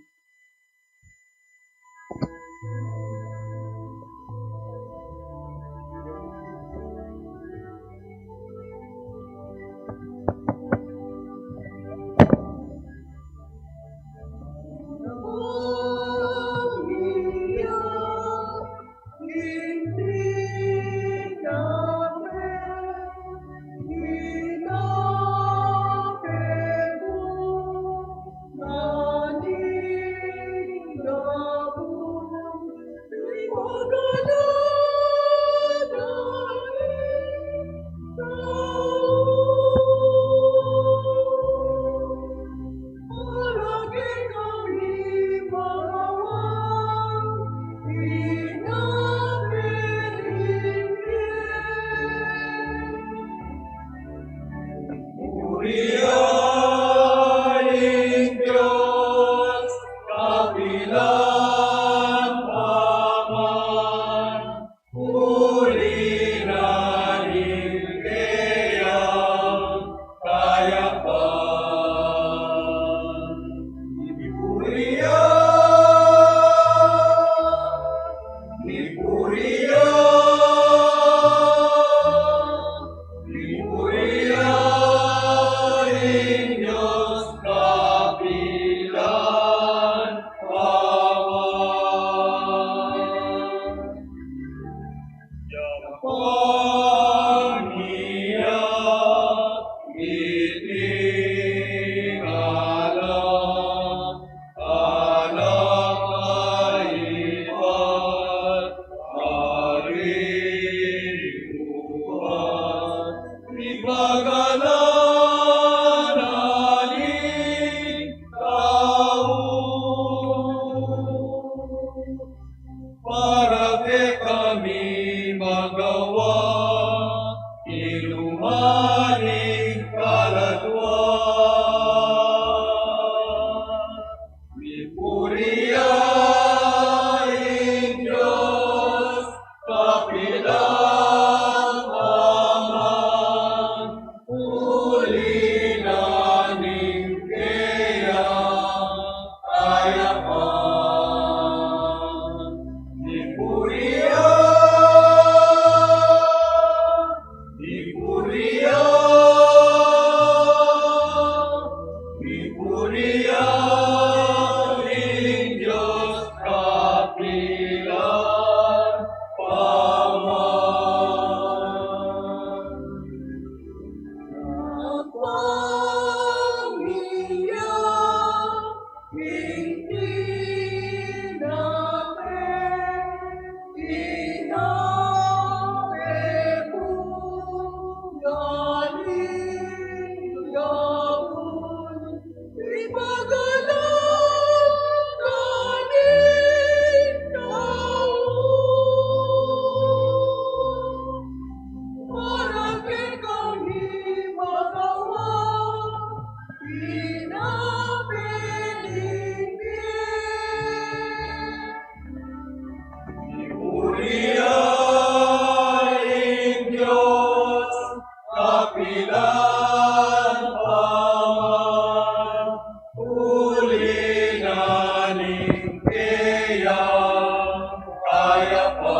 Uli na ning keyang kayapan,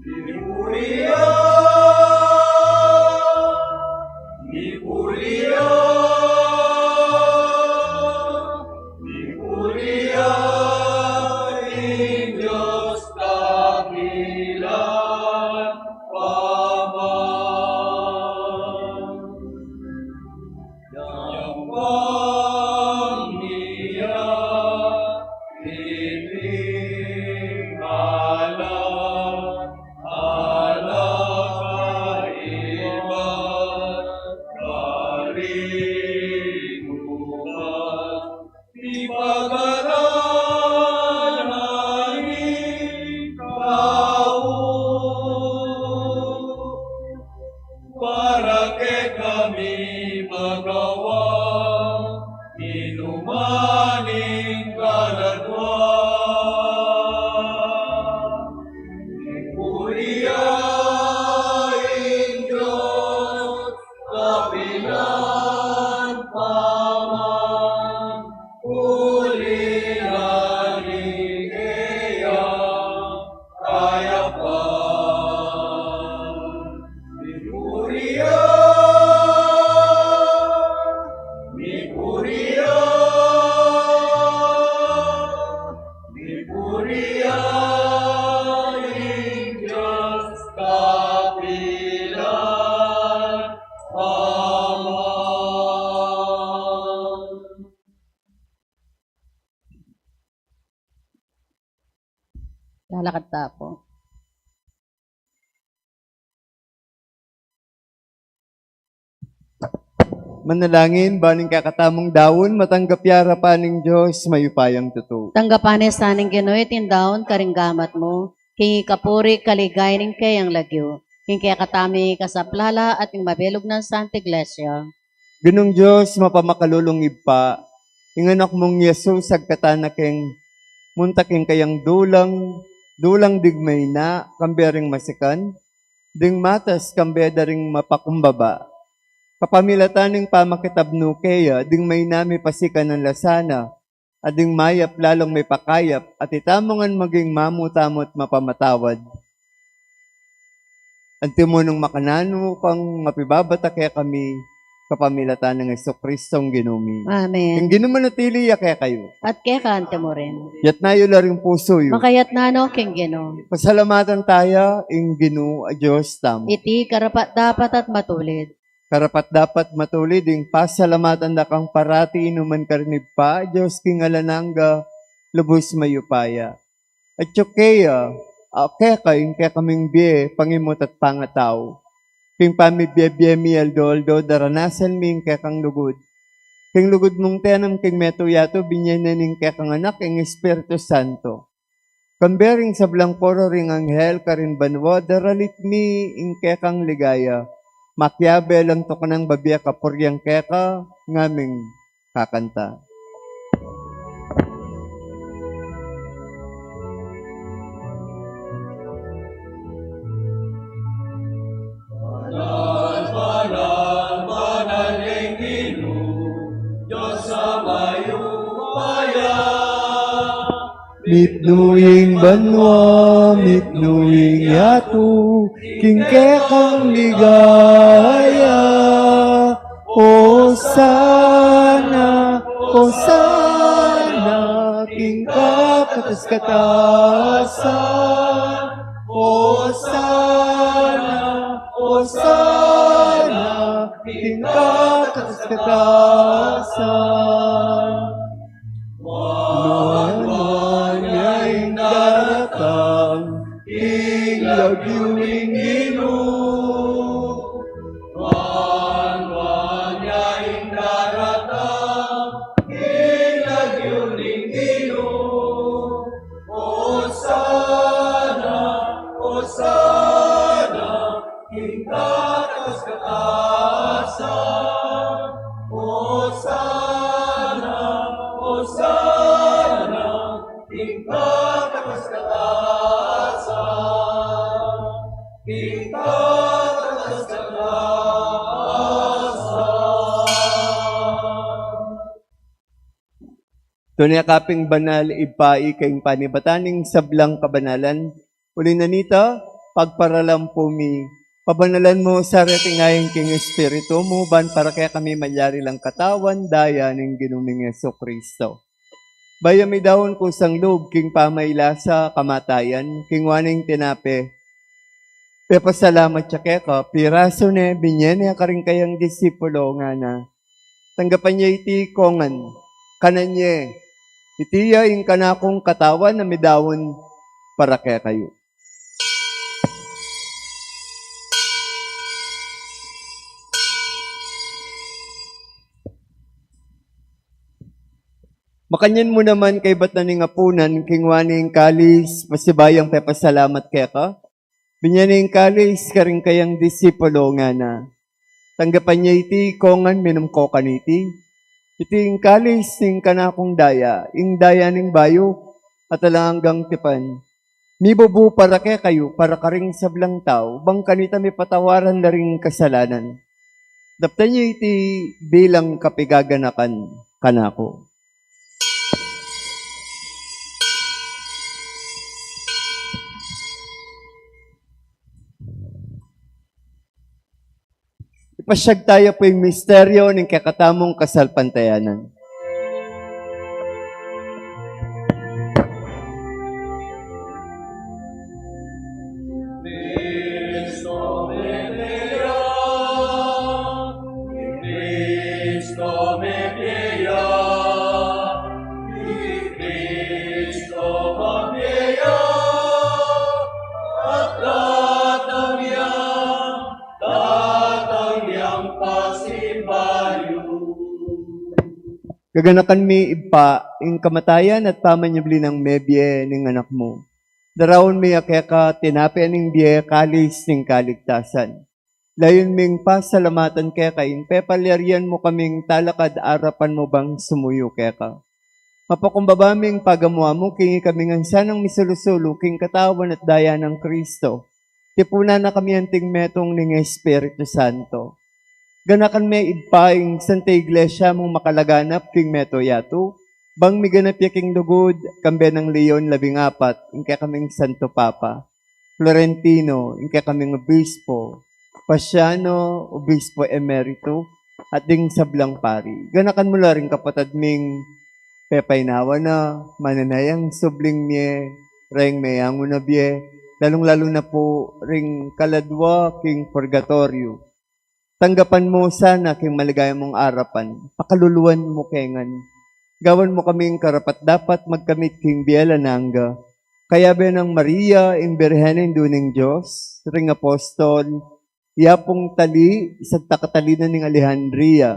mi purian, mi purian, mi purian ing Dios dakilang Paman. Yang pamilya, ipinala, ala kaibat, karibukan, ipagaralan ning tau, para kekami magawa inuman ing kaladwa. Purian ing Dios kapilan Paman, uli na ning keyang kayapan. Mi purian, mi purian, mi purian ing Dios kapilan Paman. Lalakad ta pu. Manalangin, ban ing kekatamung daun matanggap ya arapan ning Dios mayupayang tutu. Tanggapan na sa ning Ginu iting daun karing gamat mu, king ikapuri kaligayan ning keyang lagyu, king kekatamung ikasaplala at ing mabilug nang Santa Iglesia. Ginung Dios mapamakalulung Ibpa, ing Anak mung Jesus agkatan na keng munta king kayang dulang, dulang ding maina kambe ring masikan, ding matas kambe da ring mapakumbaba. Kapamilatan ning pamakitab nu keya, ding maina mipasikan ing lasa na, at ding mayap lalung mipakayap, at itamu ngan maging mamu tamu at mapamatawad. Anti mu nung makananu kang mapibabata kekami, kapamilatan nang Jesucristong Ginu mi. Amen. Ing Ginu manatili ya kekayu. At keka anti mu rin. Yatna yu la ring pusu yu. Makayatna no king Ginu. Pasalamatan taya ing Ginu a Dios tamu. Iti karapat-dapat at matulid. Karapat-dapat matulid ing pasalamatan da kang parati inuman karin Ibpa, Dios king alang angga, lubus mayupaya. Atyu keya, a keka ing kekaming bie, pangimut at pangatau. King pamibie-bie mi aldo-aldo, daranasan mi ing kekang lugud. King lugud mung tenam king metung yatu, binie na ning kekang Anak ing Espiritu Santo. Kambe ring sablang koro ring anghel karin banua, daralit mi ing kekang ligaya. Makiabe lang tuknang babie kapurian keka, ngaming kakanta. Banal, banal, banal ing Ginu, Dios a mayupaya. Mipnu ing banua, mipnu ing yatu, king kekang ligaya. Osana, Osana, king kakatas-katasan. Osana, Osana, king kakatas-katasan. Nuan-nuan ya ing daratang, ing lagyu ning Ginu. Nuan-nuan ya ing daratang, ing lagyu ning Ginu. Osana, Osana, king kakatas-katasan. Osana, Osana, king kakatas-katasan. King kakatas-katasan. Tune ka pin banal, Ibpa, ika ing panibatan ning sablang kabanalan. Uli na nita, pagparalampu mi, pabanalan mu sa reting ain king Espiritu mu, ban para kekami malyari lang katawan, daya ning Ginu ming Jesucristo. Bayu mi daun kusang lub king pamailasa kamatayan, kinua ne ing tinape, pepasalamat ya keka, pirasu ne, binye ne karing kayang disipulo, ngana: Tanggapan ye iti kongan, kanan ye, iti ya ing kanakung katawan a midaun para kekayu. Makanyan mu naman kaibat na ning apunan, kinua ne ing kalis, pasibayung pepasalamat keka, binye ne ing kalis karing kayang disipulo, ngana: Tanggapan ye iti kongan, minum ko kaniti. Iti ing kalis ning kanakung daya, ing daya ning bayu at alang anggang tipan, mibubu para kekayu, para karing sablang tau, bang kanita mipatawaran la ring kasalanan. Daptan ye iti bilang kapigaganakan kanaku. Ipasyag taya pu ing misteryo ning kekatamung kasalpantayanan. Gaganakan mi, Ibpa, ing kamatayan at pamanyubli nang mebie ning Anak mu. Daraun mi keka tinape ning bie, kalis ning kaligtasan. Layun ming pasalamatan keka ing pepalyarian mu kaming talakad arapan mu bang sumuyu keka. Mapakumbaba ming pagamu-amu king ikami ngan sanang misulu-sulu king katawan at daya nang Kristo. Tipunan na kami anting metung ning Espiritu Santo. Ganakan me, Ibpa, ing Santa Iglesia mung makalaganap king meto yatu, bang miganap ya king lugud, kambe nang Leon labing apat, ing kekaming Santo Papa, Florentino, ing kekaming Obispo, Pasiano, Obispo Emerito, at ding sablang pari. Ganakan mu la ring kapatad ming pepainawa na, mananayang subling mie, reng meyangu na bie, lalung-lalu na pu ring kaladwa king purgatoryo. Tanggapan mu sana king maligaya mung arapan, pakaluluan mu ke ngan. Gawan mu kaming karapat-dapat magkamit king bie alang angga. Kayabe nang Maria, ing Birhen Indu ning Dios, ring apostol, i Apung Tali, Santa Catalina ning Alejandria,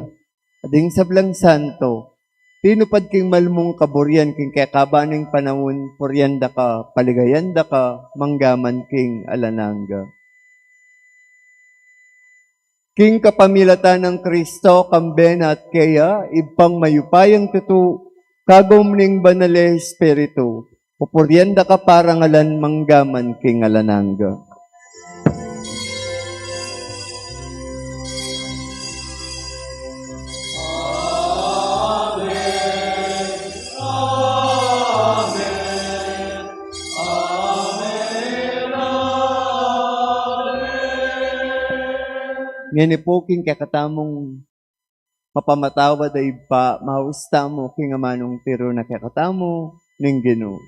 at ding sablang santo, tinupad king malmung kaburian king kekaba ning panaun, purian da ka, paligayan da ka, manggaman king alang angga. King kapamilatan nang Kristo, kambe na at keya, Ibpang mayupayang tutu, kagum ning Banal a Espiritu, pupurian da ka, parangalan, manggaman king alang angga. Ngeni pu king kekatamung mapamatawad a Ibpa, maus tamu king amanung tiru na kekatamu ning Ginu.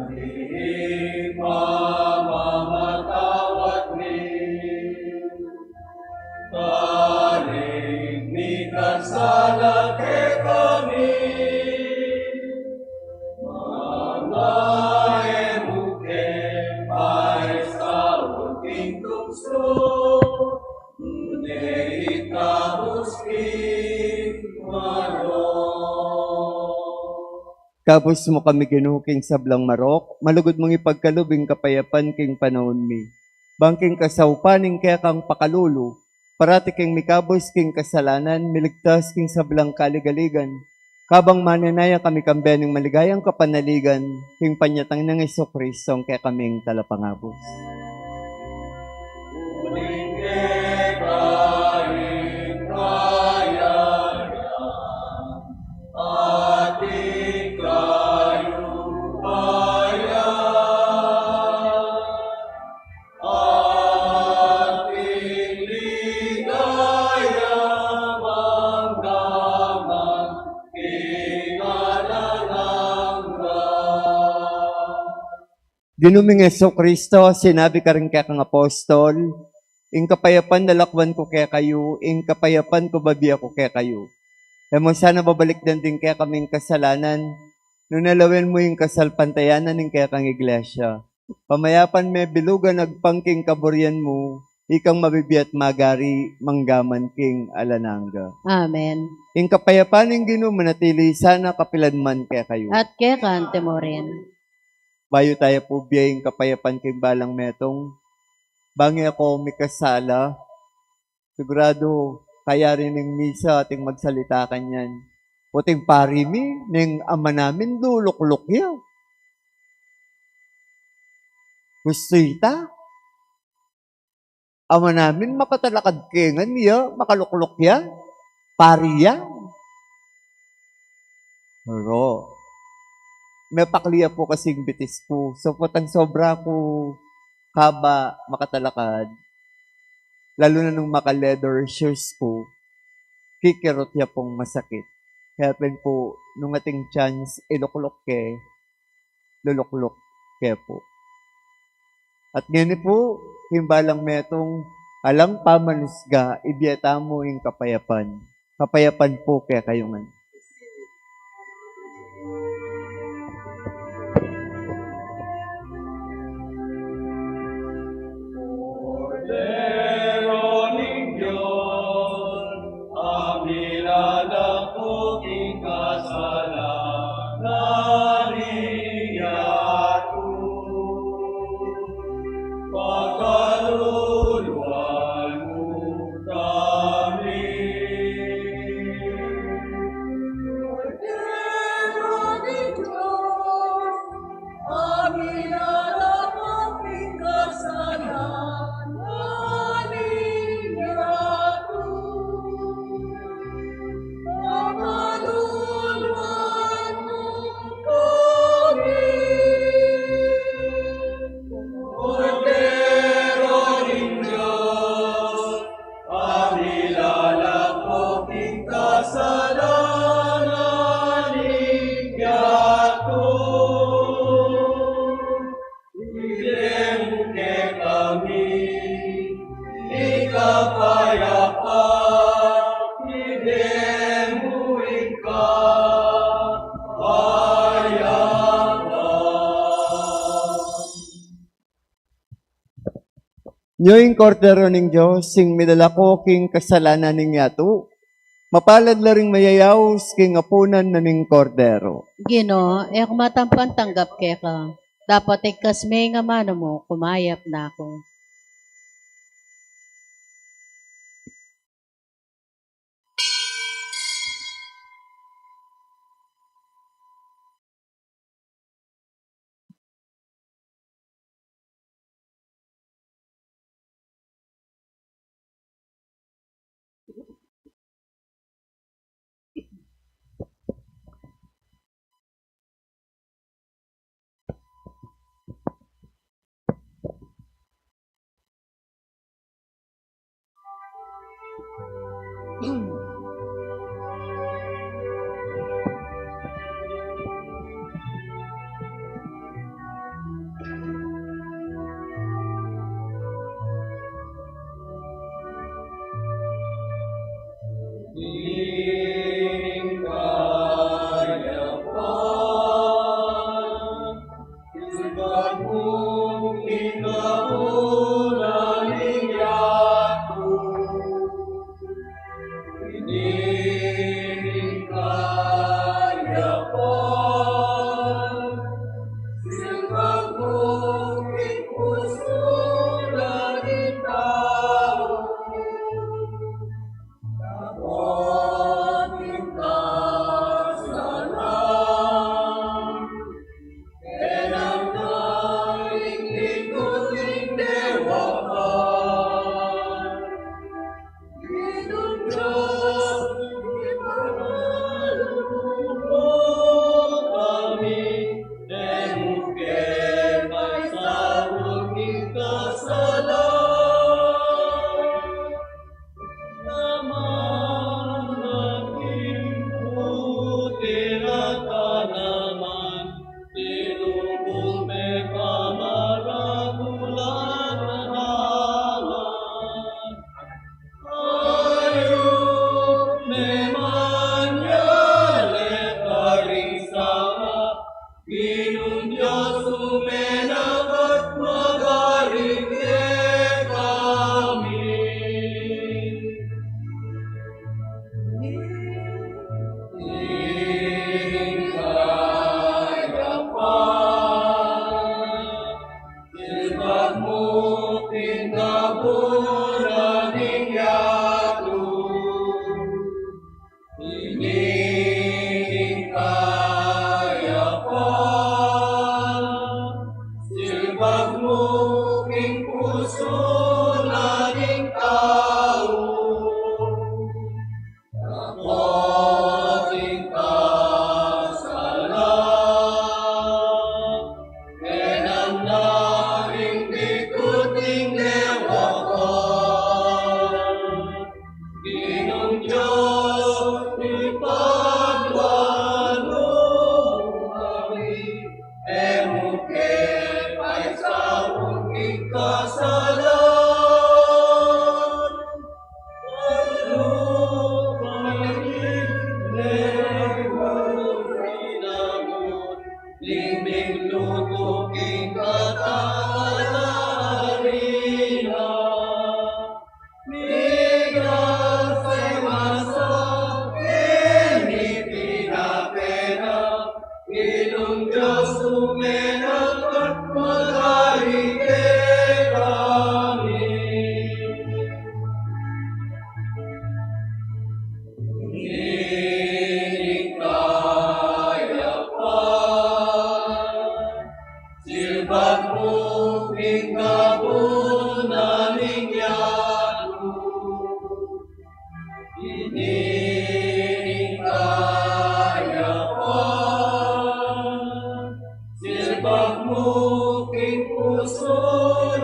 Ipamamatawad mi, karing mikasala kekami, manga e mu ke paisaul king tuksu, nune ikabus king marok. Ikabus mu kami, Ginu, king sablang marok, malugud mung ipagkalub ing kapayapan king panaun mi. Bang king kasaupan ning kekang pakalulu, parati kaming mikabus king kasalanan, miligtas king sablang kaligaligan. Kabang manenaya kami kambe ning maligayang kapanaligan, king panyatang nang Jesucristo, a kekaming Talapangabus. Uling keka ing kayarian, at ing kayupayan, at ing ligaya mangga man king alang angga. Ginu ming Jesucristo, sinabi karing kekang apostol, ing kapayapan lalakwan ku kekayu, ing kapayapan ku bibie ku kekayu. E mu sana babalikdan ding kekaming kasalanan, nune lawen mu ing kasalpantayanan ning kekang iglesia. Pamayapan me bilugan agpang king kaburian mu, ikang mabibie at magari mangga man king alang angga. Amen. Ing kapayapan ning Ginu manatili sana kapilan man kekayu. At keka mu rin. Bayu taya pu bie ing kapayapan king balang metung, bang e ku mikasala, siguradu kayari ning misa ating magsalita kanyan. Uting pari mi, ning ama namin lulukluk ya. Gustu ita? Ama namin makatalakad ke ngan ya, makalukluk ya, pari ya. Pero mepakli ya pu kasing bitis ku. So, potang sobra ku kaba makatalakad, lalu na nung maka-leather shoes ku, kikirut ya pung masakit. Kaya pin pu, nung ating chance ilukluk ke, lulukluk ke pu. At ngeni pu, king balang metung, alang pamanusga, ibie tamu ing kapayapan. Kapayapan pu kekayu ngan. Kordero ning Dios, a milalako king kasalanan ning yatu, pakaluluan mu kami. Kordero ning Dios, a milalako king kasalanan ning yatu, pakaluluan mu kami. Kordero ning Dios, a milalako king kasalanan ning yatu, ibie mu kekami ing kapayapan, ibie mu ing kapayapan. Nyo ing Kordero ning Dios, ing milalako king kasalanan ning yatu. Mapalad la ring mayayaus king apunan na ning Kordero. Ginu, e ku matampan tanggap keka, dapot igkas me ing amanu mu, kumayap na ku. Mungkin kabun na ning yatu. Ini ning kayapan, sibag mungkin pusu na ning tau. Kapag ning kasalan, Ginung Dios, umenakan at magari kekami. Ing kayapan, sibag mungkin kabun na ning yatu. Ini ing kayapan, sibag mungkin pusu na ning tau. Kapag ing kasalan, e na ning dikut ning dewakan. Ginung Dios, ipaglualu kami, e mu ke paisaul ing kasalan. Ing minlutu king kata a harina, migasan masa ini pinapena, Ginung Dios, umenakan at magari kekami. Ini ing kayapan, sibag mungkin kabun na ning yatu. Ini ing kayapan, sibag mungkin pusu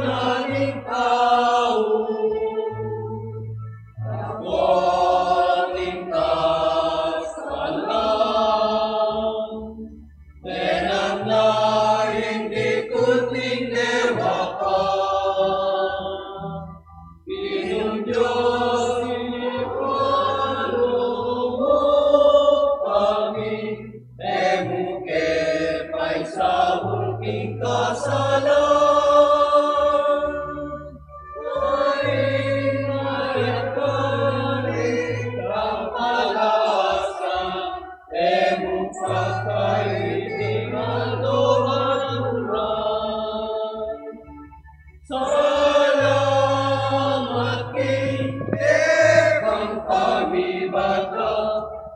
na ning tau. Kapag ing kasalan, e na ning dikut ning dewakan. Ginung Dios, ipaglualu kami, e mu ke paisaul ing kasalan. Ing kayapan, ing kapalasakit, e mu pakaiting aldo at oras. Salamat king kekang pamibata,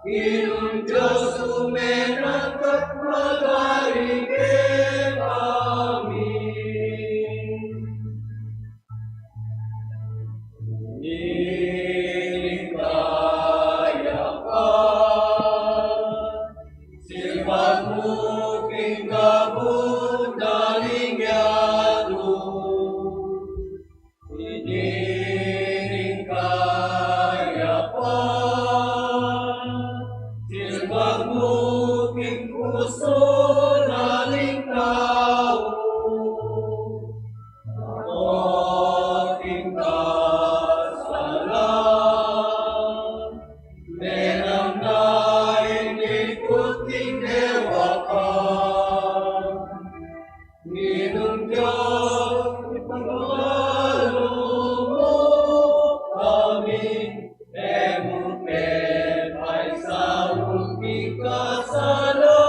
Ginung Dios, umenakan at magari kekami. Ini ing kayapan, sibag mungkin kabun na ning yatu. Ini ing kayapan, Dios, ipagkalub mu kami, e mu ke paisaul ing kasala.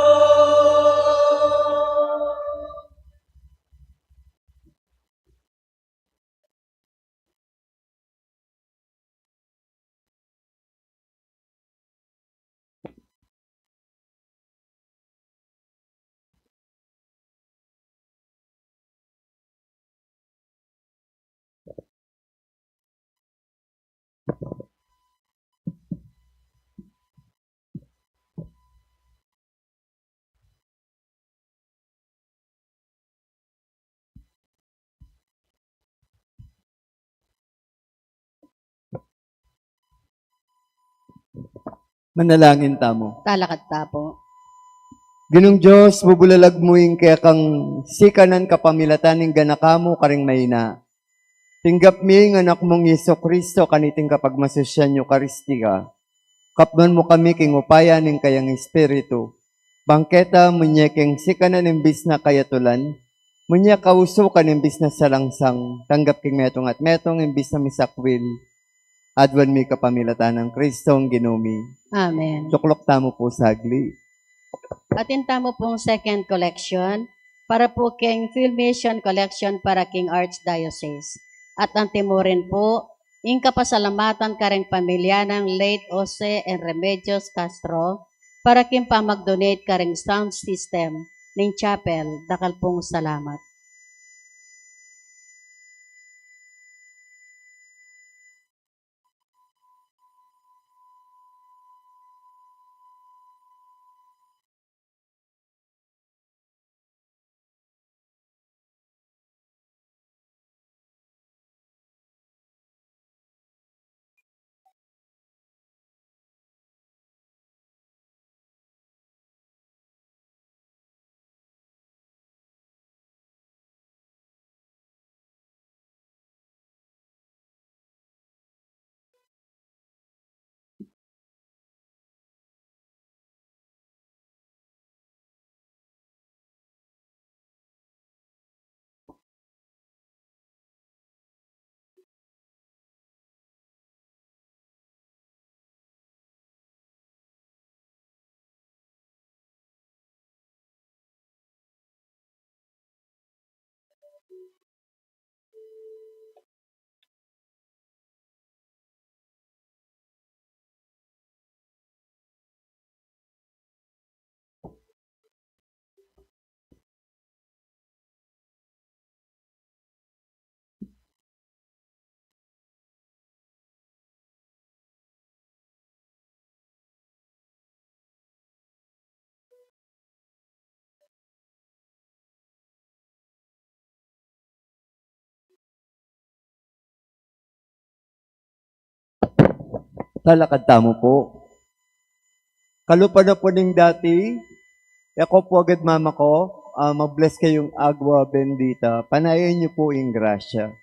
Manalangin tamu. Talakad ta pu. Ginung Dios, bubulalag mu ing kekang sikanan kapamilatan ning ganaka mu karing maina. Tinggap mi ing Anak mung Jesucristo kaniting kapagmasusian Eukaristia. Kapman mu kami king upaya ning kayang Espiritu. Bang keta munye king sikanan imbis na kayatulan, munye kausukan imbis na salangsang, tanggap king metung at metung imbis na misakwil. Aduan mi kapamilatan nang Kristong Ginu mi. Amen. Tukluk tamu pu sagli. Atin tamu pung second collection para pu king Field Mission Collection para king Archdiocese. At antimurin pu, ing kapasalamatan karing pamilya nang late Jose and Remedios Castro para king pamag-donate karing sound system ning chapel. Dakal pung salamat. Talakad tamu pu. Kalupa na pu ning dati, e ko pu agad mamako, ah, mag-bless kayung agua bendita. Panayan yu pu ing grasya.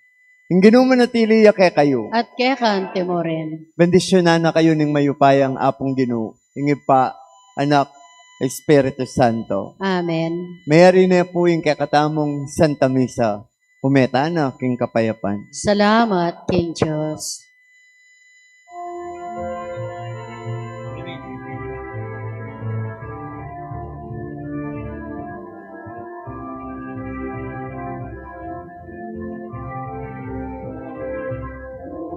Ing Ginu manatili ya kekayu. At keka antimurin. Bendisyunan na kayu ning mayupayang Apung Ginu, ing Ibpa, Anak, Espiritu Santo. Amen. Mayari ne pu ing kekatamung Santa Misa. Ume tana king kapayapan. Salamat king Dios.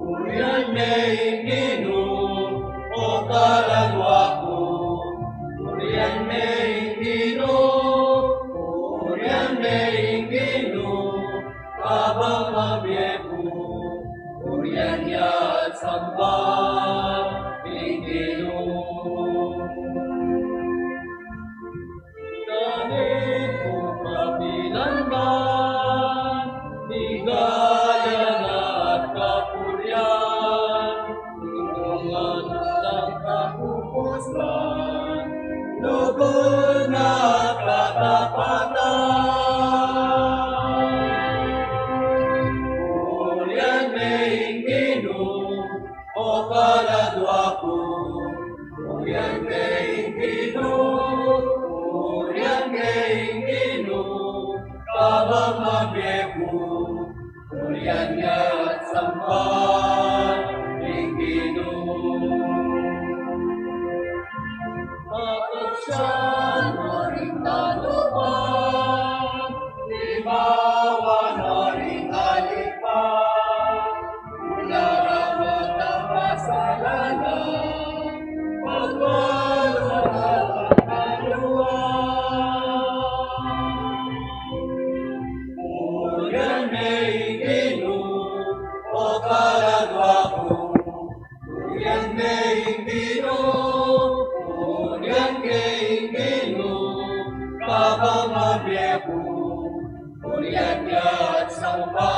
Purian me ing Ginu, o kalagwa ku. Purian me ing Ginu, purian me ing Ginu, kabang mabie ku. Purian ya at samba ing Ginu. Kami pu kapilan man, ligaya na at kapurian, tulungan at kapupusan, lugud na at katapatan. Purian me ing Ginu, o Mabie ku, ulian ya at samba ing Ginu. Patuksan no ring taluban, limawan no ring alipan, mularat mata kasalanan, pagbalu na at kaluan. Ulian me ing Ginu, o kaladwa ku. Ulian me ing Ginu, ulian me ing Ginu, kabang mabie ku, ulian ya at samba